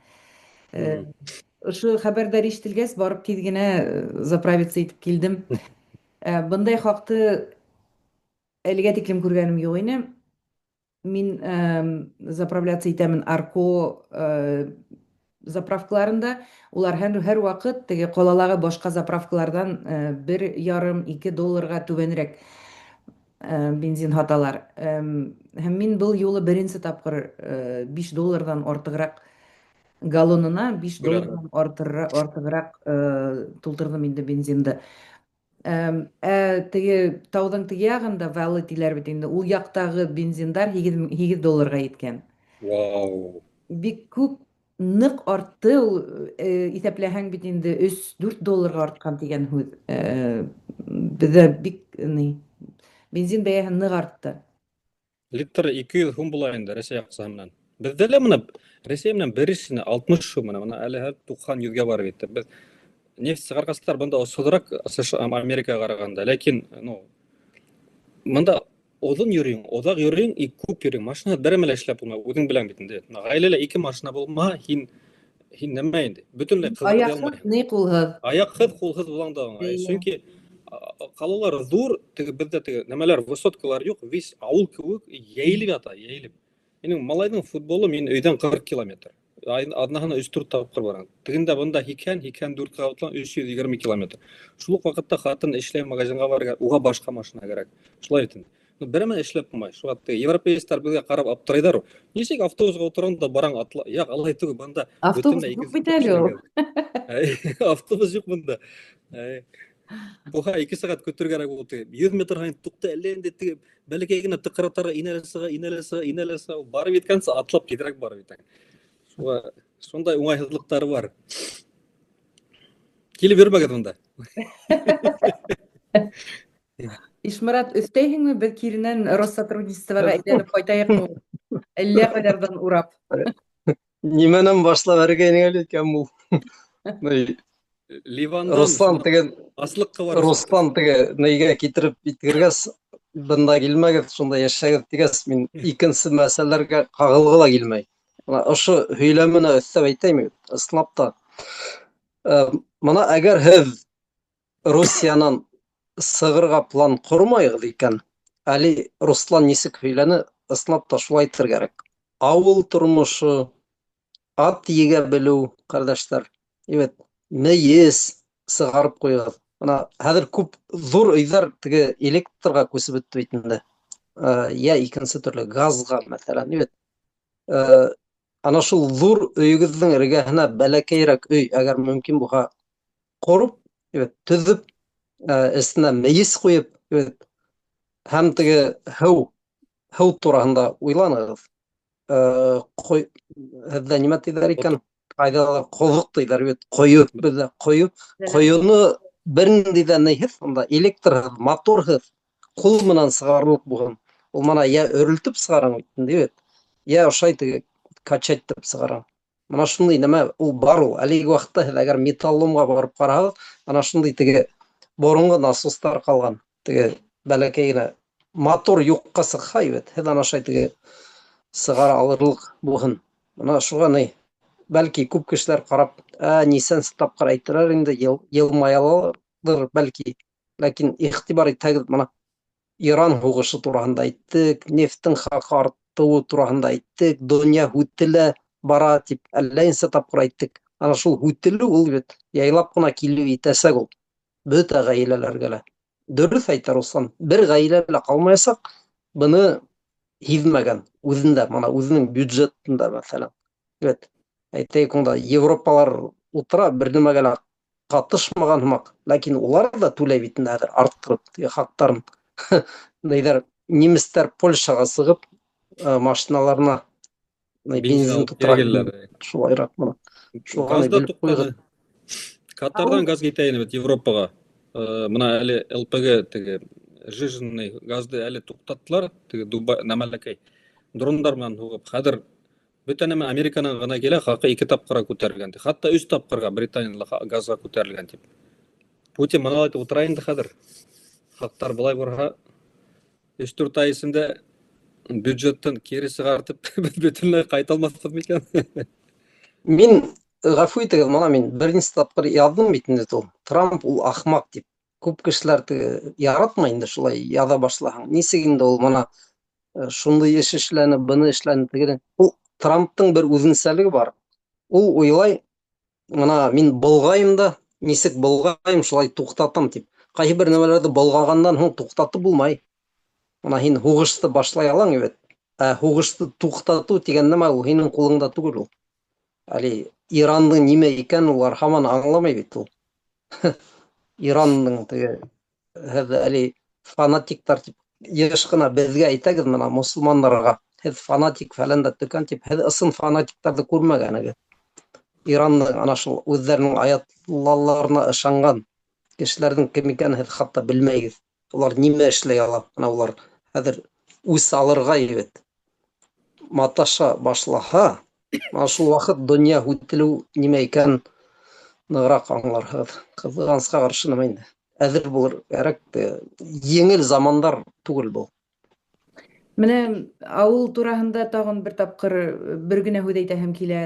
Ошо хәбәрдәр ишетелгәс, барып тиз генә заправиться итеп килдем. Бындай хакты әлегә тиклем күргәнем юк ине. Мин заправляться итәмен Арко заправкаларында. Улар һәр вакыт теге калалагы башка заправкалардан 1,5-2 долларга түбәнрәк бензин һаталар. Һәм мин был юлы беренче тапкыр 5 доллардан артыграк галлонына 5 доллардан артыграк тултырдым инде бензинды. Ә теге тауның теге ягында Valley диләр бит инде. Ул яктагы бензиндар 8 долларга еткән. Вау. Бик күп нык артты ул, исәпләһәң бит инде 3-4 долларга арткан дигән һүз. Бездә бик ни бензин бәяһе нык артты. Литр 200 һум була инде Рәсәй акчаһы менән. Бездә лә менә Рәсәй менән бер ишенә 60 сум менә, менә әле һәр 90 йөзгә барып җитте. Без нефть чыгаргастар бында осыдрак США, Америкага караганда, ләкин ну монда озын йөрим, озак йөрим и күп йөрим. Машина бер мәле эшләп булмай, үзең белән бит инде. Гаиләлә ике машина булма, һин Һин нәмә инде? Бөтенләй кызык ди Аяксыз, алмыйм. ни кулһыз. Аяксыз, кулһыз булаң да аңа. Чөнки калалар зур, теге бездә теге нәмәләр, высоткалар юк, весь авыл кебек йәелеп ята, йәелеп. Минем малайның футболы мин өйдән 40 километр. Аднаһына 3-4 тапкыр барам. Тегендә бында һикән, һикән 4 кабатлан 320 километр. Шул ук вакытта хатын эшләй, магазинга барырга, уга башка машина кирәк. Шулай бит инде. Ну, бер генә эшләп булмай. Шуңа теге европеецлар безгә карап аптырыйлар. Ничек автобусга утырам да бараң атла. Як, алай түгел, монда Автобус бөтенләй юк икенче бит әле ул. Автобус юк монда. Буга 2 сәгать көтергә кирәк булды. 100 метр һайын тукта әллә инде теге бәләкәй генә тыкрыктарга инәлә сыга, инәлә сыга, инәлә сыга. Барып еткәнче атлап тизрәк барып итәң. Шуңа шундай уңайсызлыктары бар. Килеп йөрмәгез монда. Ишмырат, өстәйһеңме, без киренән Россотрудничествога әйләнеп кайтайыкмы? Әллә кайлардан урап. Нимәнән башлап әргәйнең әле икән бу? Ливандан Руслан теге аслыкка барып Руслан теге нигә китереп иткергәс, бында килмәгез, шунда яшәгез дигәс, мин икенче мәсьәләләргә кагылгы ла килмәй. Менә ошо һөйләменә өстәп әйтәйм, ысынлап та. Мына әгәр һеҙ Русиянан сығырға план ҡормайығыҙ икән, әле Руслан нисек һөйләне, ысынлап та шулай әйтергә кәрәк. Ауыл тормошо, ат егә белеү, ҡәрҙәштәр. Эвет, мейес сығарып ҡуйығыҙ. Бына хәҙер күп ҙур өйҙәр теге электрға күсеп бөттө бит инде. Йә икенсе төрлө газға, мәҫәлән, эвет. Ана шул ҙур өйөгөҙҙөң эргәһенә бәләкәйерәк өй, әгәр мөмкин булһа, ҡороп, эвет, төҙөп, эсенә мейес ҡуйып, эвет, һәм теге һыу тураһында уйланығыҙ. Ҡой, һеҙҙә нимә тиҙәр икән? Ҡайҙалыр ҡоҙоҡ тиҙәр бит, ҡойо, беҙҙә ҡойо. Ҡойоно бер ниндәй ҙә ниһеҙ, унда электрһыҙ, моторһыҙ, ҡул менән сығарырлыҡ булһын. Ул мана йә өрөлтөп сығараң бит инде, бит, йә ошай теге качать итеп сығараң. Мына шундай нәмә ул бар ул. Әлеге ваҡытта һеҙ әгәр металломға барып ҡараһағыҙ, ана шундай теге боронғо насостар ҡалған. Теге бәләкәй генә мотор юҡҡа сыҡһа, бит, һеҙ ана шулай теге сығара алырлыҡ булһын. Мына шуға ни, бәлки күп кешеләр ҡарап, нисәнсе тапҡыр әйтерләр инде, йылмаяларҙыр бәлки. Ләкин иғтибар итһәгеҙ, мына Иран һуғышы тураһында әйттек, нефттең хаҡы артыуы тураһында әйттек, донъя һүтелә бара тип әллә нисә тапҡыр әйттек. Ана шул һүтелеү ул бит яйлап ҡына килеп етәсәк ул бөтә ғаиләләргә лә. Дөрөҫ әйтә Руслан, бер ғаилә лә ҡалмаясаҡ, быны һиҙмәгән үҙендә, мына үҙенең бюджетында, мәҫәлән. Бит, әйтәйек, унда Европалар ултыра, бер нәмәгә лә ҡатышмаған һымаҡ, ләкин улар ҙа түләй бит инде хәҙер арттырып хаҡтарын. Нейҙәр, немецтар Польшаға сығып, машиналарына бензин тутыра. Шулайыраҡ мына. Шуға Газ да белеп туҡтаны. ҡуйығыҙ. Катарҙан газ китә ине бит Европаға. Мына әле ЛПГ теге Сжиженный газды әле туҡтаттылар, теге Дубай нәмәләкәй дрондар менән һуғып. Хәҙер бөтә нәмә Американан ғына килә, хаҡы ике тапҡырға күтәрелгән. Хатта өс тапҡырға Британияла газға күтәрелгән тип. Путин бына әйтеп ултыра инде хәҙер. Хаҡтар былай барһа, өс-дүрт ай эсендә бюджеттан кире сығартып бөтөнләй ҡайта алмаҫбыҙ микән? Мин ғәфү итегеҙ, мына мин бер нисә тапҡыр яҙҙым бит инде ул. Трамп ул ахмаҡ тип. Күп кешеләр теге яратмай инде шулай яҙа башлаһаң. Нисек инде ул мына шундай эш эшләне, быны эшләне тегене. Ул Трамптың бер үҙенсәлеге бар. Ул уйлай, мына мин болғайым да, нисек болғайым, шулай туҡтатам тип. Ҡайһы бер нәмәләрҙе болғағандан һуң туҡтатып булмай. Мына һин һуғышты башлай алаң бит. Ә һуғышты туҡтатыу тигән нәмә ул һинең ҡулыңда түгел ул. Әле Ирандың нимә икәнен улар һаман аңламай бит ул. Ирандың теге һеҙ әле фанатиктар тип йыш ҡына беҙгә әйтәгеҙ мына мосолмандарға, һеҙ фанатик фәлән дә төкән тип, һеҙ ысын фанатиктарҙы күрмәгәнегеҙ. Ирандың ана шул үҙҙәренең аятлаларына ышанған кешеләрҙең кем икәнен һеҙ хатта белмәйегеҙ. Улар нимә эшләй ала? Ана улар хәҙер үс алырға бит. Маташа башлаһа, мына шул ваҡыт донъя һүтелеү нимә икәнен нығыраҡ аңларһығыҙ. Ҡыҙғанысҡа ҡаршы нәмә инде. Әҙер булыр кәрәк. Еңел замандар түгел был. Менә ауыл тураһында тағын бер тапҡыр бер генә һүҙ әйтәһем килә.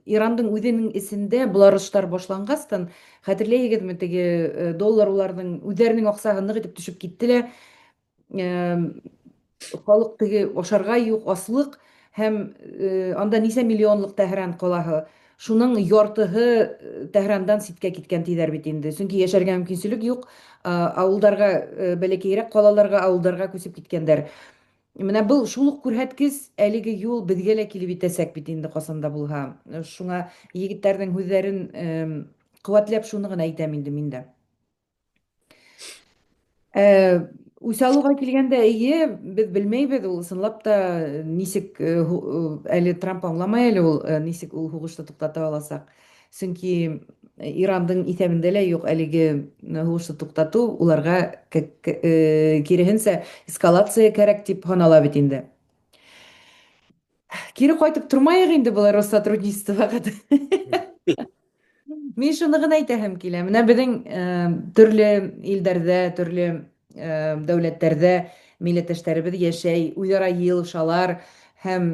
Ирандың үҙенең эсендә боларыштар башланғастан, хәтерләйһегеҙме, теге доллар уларҙың үҙҙәренең аҡсаһы ныҡ итеп төшөп китте лә, халыҡ теге ашарға юҡ, аслыҡ һәм анда нисә миллионлыҡ Тәһран ҡалаһы, шуның яртыһы Тәһрандан ситкә киткән тиҙәр бит инде. Сөнки йәшәргә мөмкинселек юҡ, ауылдарға, бәләкәйерәк ҡалаларға, ауылдарға күсеп киткәндәр. Менә был шул уҡ күрһәткес әлеге юл беҙгә лә килеп етәсәк бит инде ҡасан да булһа. Шуңа егеттәрҙең һүҙҙәрен ҡеүәтләп шуны ғына әйтәм инде мин дә. Үс алыуға килгәндә, эйе, беҙ белмәйбеҙ, ул ысынлап та нисек, әле Трамп аңламай әле ул, нисек ул һуғышты туҡтата аласаҡ. Сөнки Ирандың иҫәбендә лә юҡ әлеге һуғышты туҡтатыу, уларға киреһенсә эскалация кәрәк тип һанала бит инде. Кире ҡайтып тормайыҡ инде былар Россотрудничествоға. Мин шуны ғына әйтәһем килә. Менә беҙҙең төрлө илдәрҙә, төрлө дәүләттәрҙә милләттәштәребеҙ йәшәй, үҙ-ара йыйылышалар һәм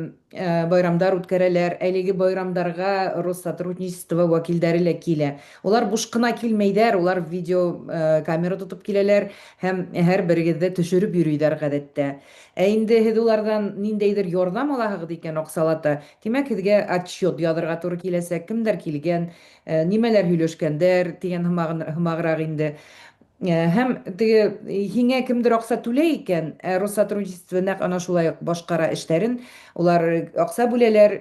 байрамдар үткәрәләр. Әлеге байрамдарға Россотрудничество вәкилдәре лә килә. Улар буш ҡына килмәйҙәр, улар видео камера тотоп киләләр һәм һәр берегеҙҙе төшөрөп йөрөйҙәр ғәҙәттә. Ә инде һеҙ уларҙан ниндәйҙер ярҙам алаһығыҙ икән аҡсалата, тимәк, һеҙгә отчет яҙырға тура киләсәк, кемдәр килгән, нимәләр һөйләшкәндәр тигән һымағыраҡ инде. Һәм теге һиңә кемдер аҡса түләй икән, ә Россотрудничество нәҡ ана шулай уҡ башҡара эштәрен, улар аҡса бүләләр,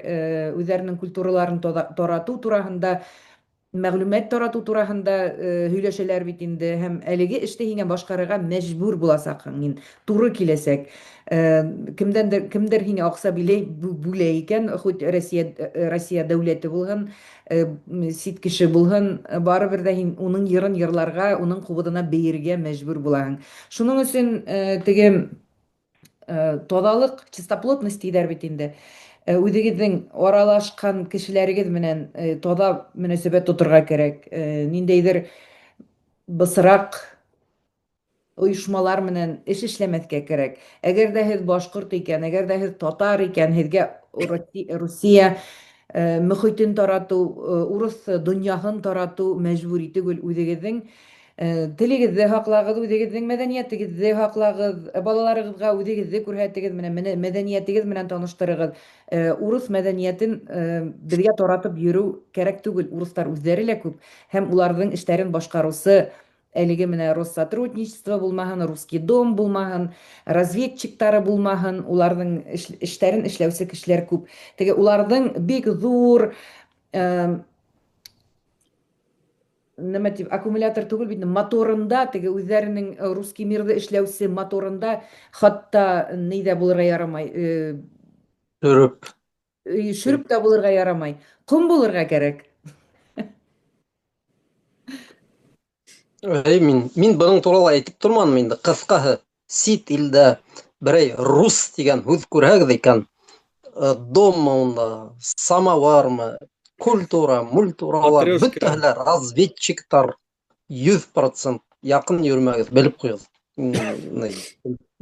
үҙҙәренең культураларын таратыу тураһында, мәғлүмәт таратыу тураһында һөйләшәләр бит инде, һәм әлеге эште һиңә башҡарырға мәжбүр буласаҡһың, һин туры киләсәк. Кемдәндер, кемдер һиңә аҡса бүлә икән, хоть Россия дәүләте булһын, сит кеше булһын, барыбер ҙә һин уның йырын йырларға, уның ҡубыҙына бейергә мәжбүр булаһың. Шуның өсөн теге таҙалыҡ, чистоплотность тиҙәр бит инде. Үҙегеҙҙең аралашҡан кешеләрегеҙ менән таҙа мөнәсәбәт тоторға кәрәк. Ниндәйҙер бысраҡ ойошмалар менән эш эшләмәҫкә кәрәк. Әгәр ҙә һеҙ башҡорт икән, әгәр ҙә һеҙ татар икән, һеҙгә Русия мөхитен таратыу, урыҫ донъяһын таратыу мәжбүри түгел. Үҙегеҙҙең телегеҙҙе һаҡлағыҙ, үҙегеҙҙең мәҙәниәтегеҙҙе һаҡлағыҙ, балаларығыҙға үҙегеҙҙе күрһәтегеҙ, менән мәҙәниәтегеҙ менән таныштырығыҙ. Урыҫ мәҙәниәтен беҙгә таратып йөрөү кәрәк түгел. Урыҫтар үҙҙәре лә күп һәм уларҙың эштәрен башҡарыусы әлеге менә Россотрудничество булмаһын, Русский дом булмаһын, разведчиктары булмаһын, уларҙың эштәрен эшләүсе кешеләр күп. Теге уларҙың бик ҙур нәмә тип, аккумулятор түгел бит, моторында, теге үҙҙәренең русский мирҙы эшләүсе моторында хатта ни ҙә булырға ярамай. Шөрөп. Шөрөп тә булырға ярамай. Ҡом булырға кәрәк. Әй, мин, мин бының турала әйтеп торманым инде. Ҡыҫҡаһы, сит илдә берәй рус тигән һүҙ күрһәгеҙ икән, э, доммы унда, самовармы, культура, мультуралар, бөтәһе лә разведчиктар, 100% яҡын йөрөмәгеҙ, белеп ҡуйығыҙ.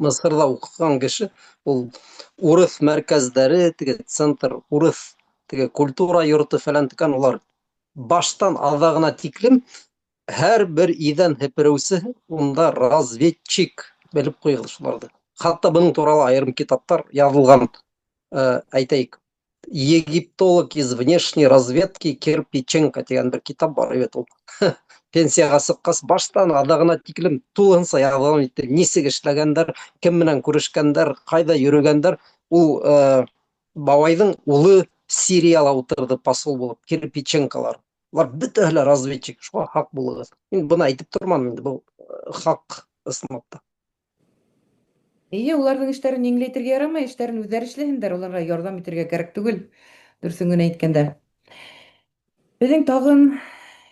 Мысырҙа уҡыған кеше ул урыҫ мәркәздәре, теге центр, урыҫ теге культура йорто фәлән текән улар баштан аҙағына тиклем һәр бер иҙән һепереүсе унда разведчик, белеп ҡуйығыҙ шуларҙы. Хатта бының турала айырым китаптар яҙылған, э, әйтәйек, Египтолог из внешней разведки Кирпиченко тигән бер китап бар, бит ул. Пенсияға сыҡҡас баштан аҙағына тиклем тулыһынса яҙған итте. Нисек эшләгәндәр, кем менән күрешкәндәр, ҡайҙа йөрөгәндәр. Ул э, бабайҙың улы Сирияла ултырҙы посол булып, Кирпиченколар. Улар бөтәһе лә разведчик, шуға һаҡ булығыҙ. Мин быны әйтеп торманым инде, был э, хаҡ ысынлап та. Эйе, уларҙың эштәрен еңеләйтергә ярамай, эштәрен үҙҙәре эшләһендәр, уларға ярҙам итергә кәрәк түгел, дөрөҫөн генә әйткәндә. Беҙҙең тағын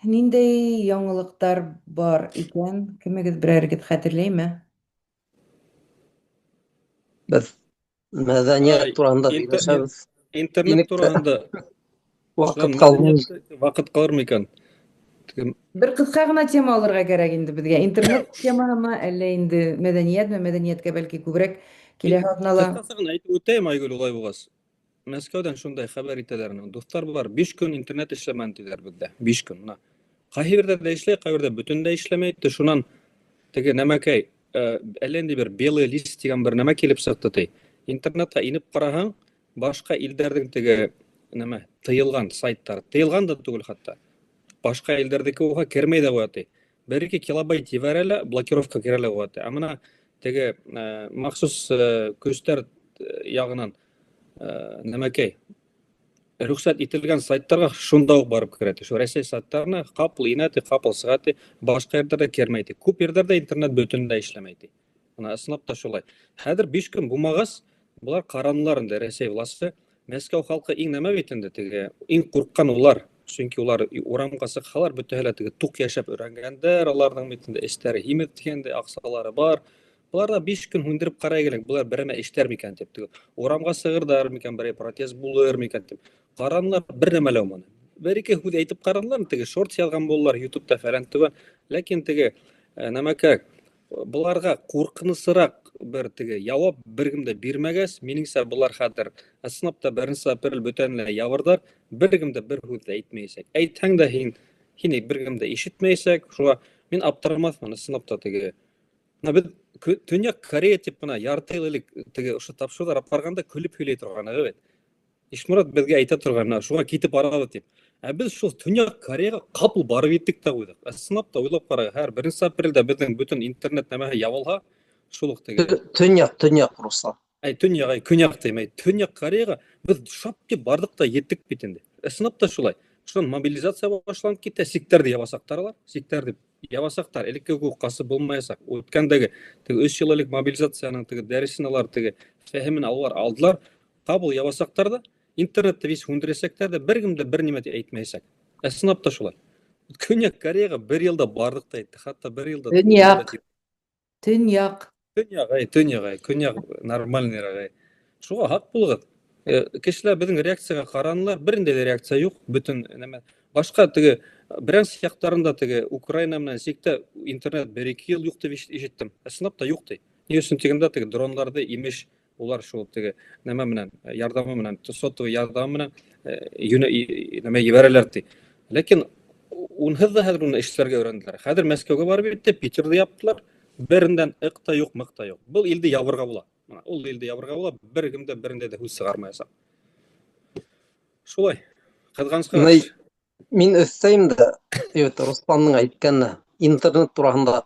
ниндәй яңылыҡтар бар икән? Кемегеҙ берәрегеҙ хәтерләйме? Беҙ мәҙәниәт тураһында һөйләшәбеҙ. Интернет тураһында ваҡыт ҡалмай. Ваҡыт ҡалыр микән? Бер ҡыҫҡа ғына тема алырға кәрәк инде беҙгә. Интернет темаһымы, әллә инде мәҙәниәтме? Мәҙәниәткә бәлки күберәк киләһе аҙнала. Ҡыҫҡаса ғына әйтеп үтәйем, Айгөл, улай булғас. Мәскәүҙән шундай хәбәр итәләр. Дуҫтар, болар 5 көн интернет эшләмәне тиҙәр беҙҙә. 5 көн. Мына ҡайһы ерҙәрҙә эшләй, ҡайһы ерҙә бөтөнләй эшләмәй. Шунан теге нәмәкәй, әллә ниндәй бер белый лист тигән бер нәмә килеп сыҡты ти. Интернетҡа инеп ҡараһаң, башҡа илдәрҙең теге нәмә тыйылған сайттар, тыйылған да түгел хатта. Башҡа илдәрҙеке уға кермәй ҙә ҡуя ти. 1-2 килобайт ебәрә лә, блокировка керә лә ҡуя ти. Ә мына теге махсус көстәр яғынан нәмәкәй рөхсәт ителгән сайттарға шунда уҡ барып керә ти. Шул Рәсәй сайттарына ҡапыл инә ти, ҡапыл сыға ти, башҡа ерҙәрҙә кермәй ти. Күп ерҙәрҙә интернет бөтөнләй эшләмәй ти. Мына ысынлап та шулай. Хәҙер 5 көн булмағас, былар ҡаранылар инде Рәсәй власты. Мәскәү халҡы иң нәмә бит инде теге, иң ҡурҡҡан улар. Сөнки улар урамға сыҡһалар, бөтәһе лә теге туҡ йәшәп өйрәнгәндәр, уларҙың бит инде эштәре һимеҙ тигәндәй, аҡсалары бар. Былар да 5 көн һүндереп ҡарай кәрәк, былар берәмә эшләр микән тип, теге урамға сығырҙар микән, берәй протест булыр микән тип. Ҡаранылар, бер нәмә лә булманы. Бер-ике һүҙ әйтеп ҡаранылар, теге шортс яҙған булдылар YouTube'та фәлән түгел. Ләкин теге нәмәкә быларға ҡурҡынысыраҡ бер теге яуап бер кем дә бирмәгәс, минеңсә, былар хәҙер ысынлап та 1 апрель бөтәһен лә ябырҙар, бер кем дә бер һүҙ ҙә әйтмәйәсәк. Әйтһәң дә һин һине бер кем дә ишетмәйәсәк. Шуға мин аптырамаҫмын, ысынлап та теге. Мына беҙ Төньяҡ Корея тип бына ярты йыл элек теге ошо тапшырыуҙар алып барғанда көлөп һөйләй торған бит. Ишморат беҙгә әйтә торған, мына шуға китеп барабыҙ тип. Ә беҙ шул Төньяҡ Кореяға ҡапыл барып еттек тә ҡуйҙыҡ. Ысынлап та уйлап ҡарағыҙ, һәр 1 апрелдә беҙҙең бөтөн интернет нәмәһе ябылһа, шул уҡ теге. Төньяҡ, төньяҡ, Руслан. Әй, төньяҡ, әй, көньяҡ тием, әй, Төньяҡ Кореяға беҙ шап тип барҙыҡ та еттек бит инде. Ысынлап та шулай. Шунан мобилизация башланып китә, сиктәрҙе ябасаҡтар алар, сиктәрҙе ябасаҡтар, элекке кеүек ҡасып булмаясаҡ. Үткәндәге теге 3 йыл элек мобилизацияның теге дәресен алар, теге фәһемен алар алдылар. Ҡабул ябасаҡтар ҙа, интернетты весь һүндерәсәктәр ҙә, бер кем дә бер нимә әйтмәйәсәк. Ысынлап та шулай. Көньяҡ Кореяға бер йылда барҙыҡ та еттек, хатта бер йылда. Төньяҡ. Төньяҡ. Төньяҡ, әй, төньяҡ, әй, көньяҡ нормальныйыраҡ, әй. Шуға һаҡ булығыҙ. Кешеләр беҙҙең реакцияға ҡаранылар, бер ниндәй ҙә реакция юҡ, бөтөн нәмә. Башҡа теге Брянск яҡтарында теге Украина менән сиктә интернет 1-2 йыл юҡ тип ишеттем. Ысынлап та юҡ ти. Ни өсөн тигәндә теге дронларҙы имеш улар шул теге нәмә менән, ярҙамы менән, сотовый ярҙамы менән нәмә ебәрәләр ти. Ләкин унһыҙ ҙа хәҙер уны эшләргә өйрәнделәр. Хәҙер Мәскәүгә барып етте, Питерҙы яптылар. Берендән ыҡ та юҡ, мыҡ та юҡ. Был илде ябырға була. Мына ул илде ябырға була, бер кем дә берендә дә һүҙ сығармаясаҡ. Шулай. Ҡыҙғанысҡа Мына мин өҫтәйем дә, evet, Русландың әйткәне интернет тураһында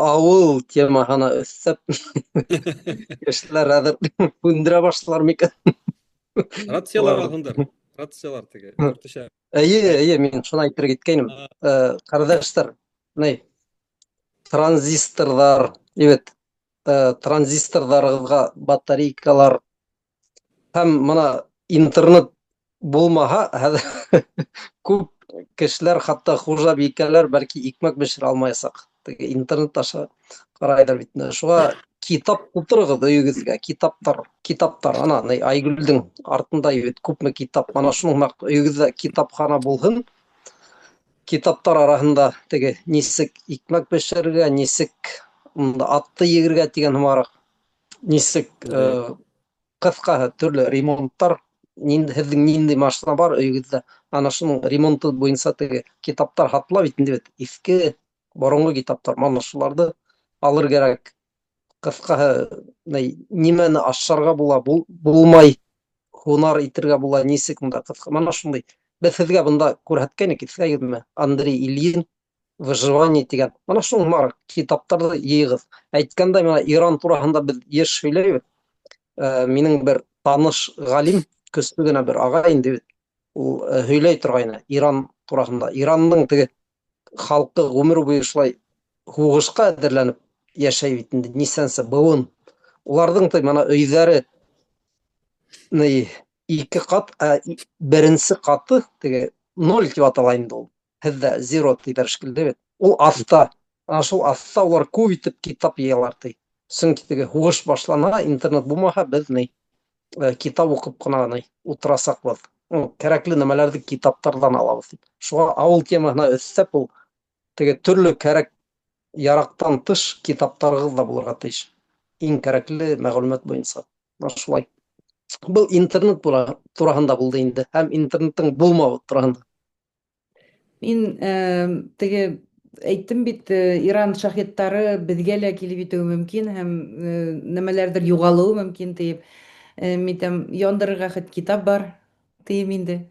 ауыл темаһына өҫтәп кешеләр хәҙер һүндерә башлар микән? Рациялар алһындар. Рациялар теге. Өртөшә. Эйе, эйе, мин шуны әйтергә иткәйнем. Ҡәрҙәштәр, ни транзисторҙар, evet, транзисторҙарығыҙға батарейкалар һәм мына интернет булмаһа, хәҙер күп Кешеләр, хатта хужабикәләр бәлки икмәк бешерә алмаясаҡ. Теге интернет аша ҡарайҙар бит. Шуға китап тултырығыҙ өйөгөҙгә, китаптар, китаптар. Ана, ни, Айгөлдөң артында бит күпме китап. Ана шуның һымаҡ өйөгөҙҙә китапхана булһын. Китаптар араһында теге нисек икмәк бешерергә, нисек атты егергә тигән һымағыраҡ, нисек ҡыҫҡаһы төрлө ремонттар, һеҙҙең ниндәй машина бар өйөгөҙҙә, ана шуның ремонты буйынса теге китаптар һатыла бит инде бит, иҫке боронғо китаптар, мана шуларҙы алыр кәрәк. Ҡыҫҡаһы, нимәне ашарға була, булмай, һунар итергә була, нисек унда ҡыҫҡа, мана шундай. Беҙ һеҙгә бында күрһәткәйнек, иҫләгеҙме? Андрей Ильин «Выживание» тигән. Мана шуның һымаҡ китаптарҙы йыйығыҙ. Әйткәндәй, мына Иран тураһында беҙ йыш һөйләйбеҙ. Минең бер таныш ғалим, көслө генә бер ағай инде бит. Ул һөйләй торғайны Иран тураһында. Ирандың теге халҡы ғүмер буйы шулай һуғышҡа әҙерләнеп йәшәй бит инде, нисәнсе быуын. Уларҙың мына өйҙәре ни ике ҡат, ә беренсе ҡаты теге ноль тип атала инде ул. Һеҙҙә zero тиҙәр шикелле бит. Ул аҫта. Ана шул аҫта улар күп итеп китап йыялар ти. Сөнки теге һуғыш башланһа, интернет булмаһа, беҙ ни китап уҡып ҡына ни ултырасаҡбыҙ. Кәрәкле нәмәләрҙе китаптарҙан алабыҙ тип. Шуға ауыл темаһына өҫтәп ул теге төрлө кәрәк яраҡтан тыш китаптарығыҙ ҙа булырға тейеш. Иң кәрәкле мәғлүмәт буйынса. Шулай. Был интернет тураһында булды инде һәм интернеттың булмауы тураһында. Мин теге әйттем бит, Иран шахеттары беҙгә лә килеп етеүе мөмкин һәм нәмәләрҙер юғалыуы мөмкин тиеп. Мин әйтәм, яндырырға хет китап бар тием инде.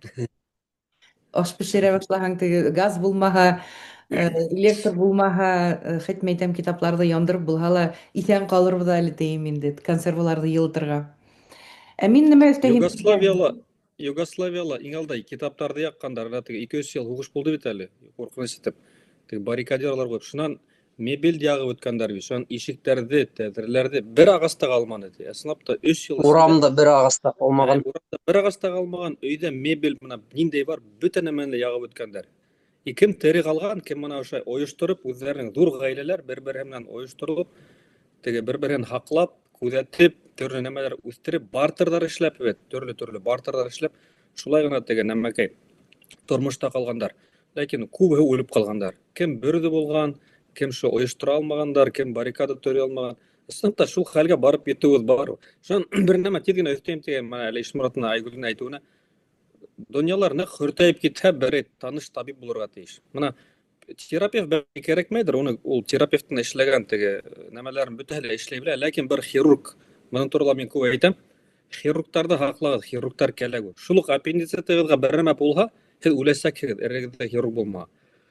Аш бешерә башлаһаң, теге газ булмаһа, электр булмаһа, хет мәйтәм китапларҙы яндырып булһа ла иҫән ҡалырбыҙ әле тием инде, консерваларҙы йылытырға. Ә мин нәмә өҫтәйем? Югославияла иң алда китаптарҙы яҡҡандар, ана теге 2-3 йыл һуғыш булды бит әле, ҡурҡыныс итеп. Теге баррикадалар ҡуйып, шунан мебель яғып үткәндәр бит, шунан ишектәрҙе, тәҙрәләрҙе бер ағас та ҡалманы ти. Ысынлап та 3 йыл эсендә Урамда бер ағас та ҡалмаған. Урамда бер ағас та ҡалмаған, өйҙә мебель мына ниндәй бар, бөтә нәмәне лә яғып үткәндәр. И кем тере ҡалған, кем мына ошолай ойоштороп, үҙҙәренең ҙур ғаиләләр бер-береһе менән ойошторолоп, теге бер-береһен һаҡлап, күҙәтеп, төрлө нәмәләр үҫтереп, бартерҙар эшләп бит, төрлө-төрлө бартерҙар эшләп, шулай ғына теге нәмәкәй тормошта ҡалғандар. Ләкин күбеһе үлеп ҡалғандар. Кем бөрҙө булған, кем шул ойоштора алмағандар, кем баррикада төҙөй алмаған. Ысынлап та шул хәлгә барып етеүебеҙ бар. Шунан бер нәмә тиҙ генә өҫтәйем тигән, мына әле Ишморатның Айгөлдөң әйтеүенә. Донъялар ныҡ хөртәйеп китһә, бер таныш табип булырға тейеш. Мына терапевт бәлки кәрәкмәйҙер, уны ул терапевттың эшләгән теге нәмәләрен бөтәһе лә эшләй белә, ләкин бер хирург, бының турала мин күп әйтәм, хирургтарҙы һаҡлағыҙ, хирургтар кәрәк. Шул уҡ аппендицитығыҙға бер нәмә булһа, һеҙ үләсәкһегеҙ, эрегеҙҙә хирург булмаһа.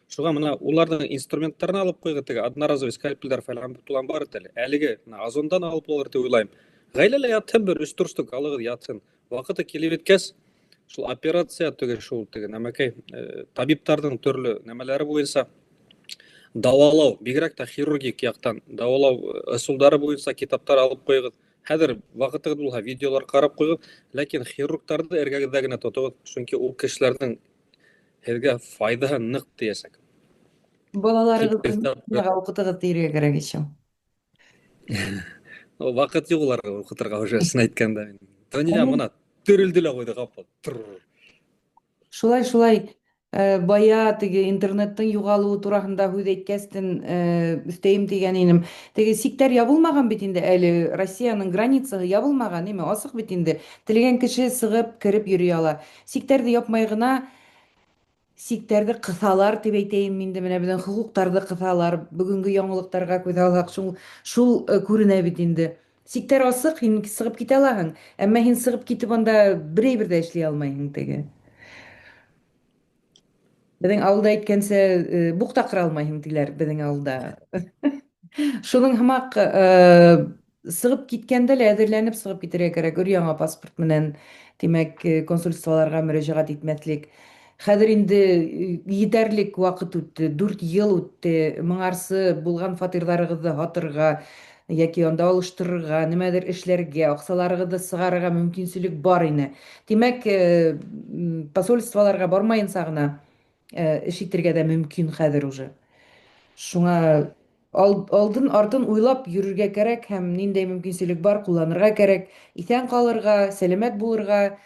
Шуға мына уларҙың инструменттарын алып ҡуйығыҙ, теге одноразовый скальпелдәр фәлән тулан бар әле. Әлеге мына Озондан алып алыр тип уйлайым. Ғаиләлә ятһын, бер өс-дүрт штук алығыҙ, ятһын. Ваҡыты килеп еткәс, шул операция теге шул теге нәмәкәй, табиптарҙың төрлө нәмәләре буйынса дауалау, бигерәк тә хирургик яҡтан дауалау ысулдары буйынса китаптар алып ҡуйығыҙ. Хәҙер ваҡытығыҙ булһа, видеолар ҡарап ҡуйығыҙ, ләкин хирургтарҙы эргәгеҙҙә генә тотоғоҙ, сөнки ул кешеләрҙең һеҙгә файҙаһы ныҡ тейәсәк. Балаларығыҙҙы Китап медицинаға уҡытығыҙ тиергә кәрәк еще. Ваҡыт юҡ уларға уҡытырға уже, ысын әйткәндә. Донъя мына төрөлдө лә ҡуйҙы ҡапыл. Шулай, шулай. Бая теге интернеттың юғалыуы тураһында һүҙ әйткәстен, өҫтәйем тигән инем. Теге сиктәр ябылмаған бит инде әле, Россияның границаһы ябылмаған, ниме, асыҡ бит инде. Теләгән кеше сығып, кереп йөрөй ала. Сиктәрҙе япмай ғына, сиктәрҙе ҡыҫалар тип әйтәйем инде, менә беҙҙең хоҡуҡтарҙы ҡыҫалар. Бөгөнгө яңылыҡтарға күҙ һалһаҡ, шул күренә бит инде. Сиктәр асыҡ, һин сығып китә алаһың, әммә һин сығып китеп анда бер әйбер ҙә эшләй алмайһың теге. Беҙҙең ауылда әйткәнсә, буҡ та ҡыра алмайһың тиләр беҙҙең ауылда. Шуның һымаҡ, сығып киткәндә лә әҙерләнеп сығып китергә кәрәк, өр яңы паспорт менән, тимәк, консульстволарға мөрәжәғәт итмәҫлек. Хәҙер инде етәрлек ваҡыт үтте, 4 йыл үтте, моңарсы булған фатирҙарығыҙҙы һатырға йәки анда алыштырырға, нимәлер эшләргә, аҡсаларығыҙҙы сығарырға мөмкинселек бар ине. Тимәк, посольстволарға бармайынса ғына эш итергә дә мөмкин хәҙер уже. Шуңа алдын артын уйлап йөрергә кәрәк һәм ниндәй мөмкинселек бар кулланырга кәрәк. Иҫән калырга, сәламәт булырга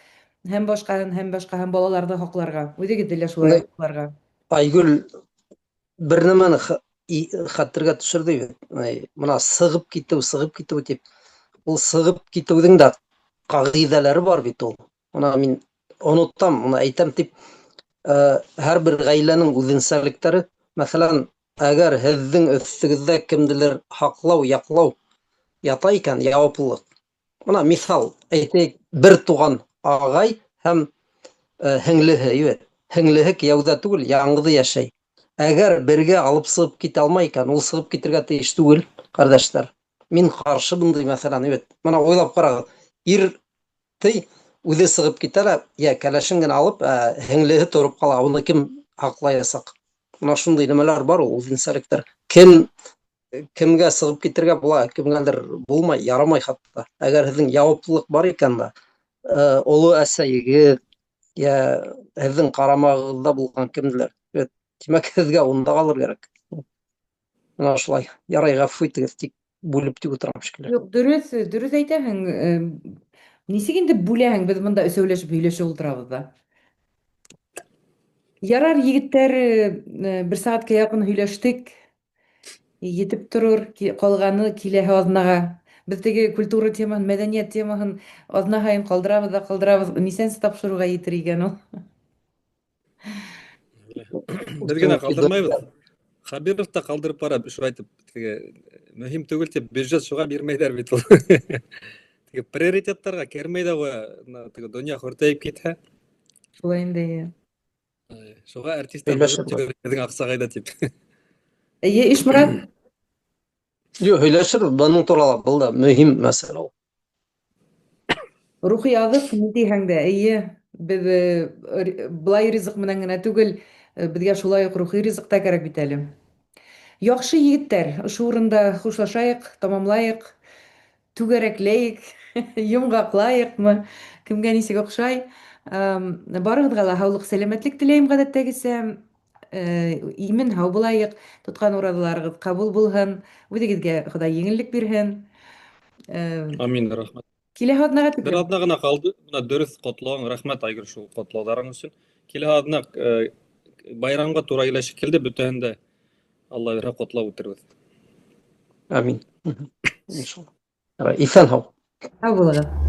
һәм башкаһын, һәм башка, һәм балаларны һакларга. Үҙегеҙҙе лә шулай һакларга. Айгөл бер нәмәне хәтергә төшөрҙө бит. Мына сығып китеү, сығып китеү тип. Ул сығып китеүҙең дә ҡағиҙәләре бар бит ул. Мына мин онотам, мына әйтәм тип, һәр бер ғаиләнең үҙенсәлектәре, мәҫәлән, әгәр һеҙҙең өҫтөгөҙҙә кемделер һаҡлау, яҡлау ята икән, яуаплылыҡ. Мына миҫал, әйтәйек, бер туған ағай һәм һеңлеһе, әйбәт. Һеңлеһе кейәүҙә түгел, яңғыҙы йәшәй. Әгәр бергә алып сығып китә алмай икән, ул сығып китергә тейеш түгел, ҡәрҙәштәр. Мин ҡаршы бындай, мәҫәлән, әйбәт. Мына уйлап ҡарағыҙ. Ир ти үҙе сығып китә лә, йә кәләшен генә алып, ә һеңлеһе тороп ҡала, уны кем һаҡлаясаҡ? Мына шундай нәмәләр бар ул, үҙенсәлектәр. Кем кемгә сығып китергә була, кемгәлер булмай, ярамай хатта. Әгәр һеҙҙең яуаплылыҡ бар икән дә, оло әсәйегеҙ, йә һеҙҙең ҡарамағығыҙҙа булған кемделер, тимәк, һеҙгә унда ҡалыр кәрәк. Мына шулай. Ярай, ғәфү итегеҙ, тик бүлеп тик ултырам шикелле. Юҡ, дөрөҫ, дөрөҫ әйтәһең. Нисек инде бүләһең, беҙ бында өсәүләшеп һөйләшеп ултырабыҙ ҙа. Ярар, егеттәр, бер сәғәткә яҡын һөйләштек. Етеп торор, ҡалғаны киләһе аҙнаға. Беҙ теге культура темаһын, мәҙәниәт темаһын аҙна һайын ҡалдырабыҙ ҙа ҡалдырабыҙ. Нисәнсе тапшырыуға етер икән ул? Беҙ генә ҡалдырмайбыҙ. Хәбиров та ҡалдырып бара, шулай итеп, теге мөһим түгел тип бюджет шуға бирмәйҙәр бит ул. Теге приоритеттарға кермәй ҙә ҡуя, теге донъя хөртәйеп китһә. Шулай инде, эйе. Шуға артистар беҙҙең аҡса ҡайҙа тип. Эйе, Ишморат. Юҡ, һөйләшербеҙ бының турала, был да мөһим мәсьәлә ул. Рухи аҙыҡ ни тиһәң дә, эйе, беҙ былай ризыҡ менән генә түгел, беҙгә шулай уҡ рухи ризыҡ та кәрәк бит әле. Яҡшы, егеттәр, ошо урында хушлашайыҡ, тамамлайыҡ, түгәрәкләйек, йомғаҡлайыҡмы, кемгә нисек оҡшай. Барыгыҙға ла һаулыҡ, сәләмәтлек теләйем ғәҙәттәгесә. Имен һау булайыҡ, тотҡан ураҙаларығыҙ ҡабул булһын, үҙегеҙгә Хоҙай еңеллек бирһен. Амин, рәхмәт. Киләһе аҙнаға Бер тиклем. аҙна ғына ҡалды. Бына дөрөҫ ҡотлауың, рәхмәт, Айгөл, шул ҡотлауҙарың өсөн. Киләһе аҙна байрамға тура килә шикелле, бөтәһен дә Алла бирһә ҡотлап үтербеҙ. Амин. Иншалла. Иҫән һау. Һау булығыҙ.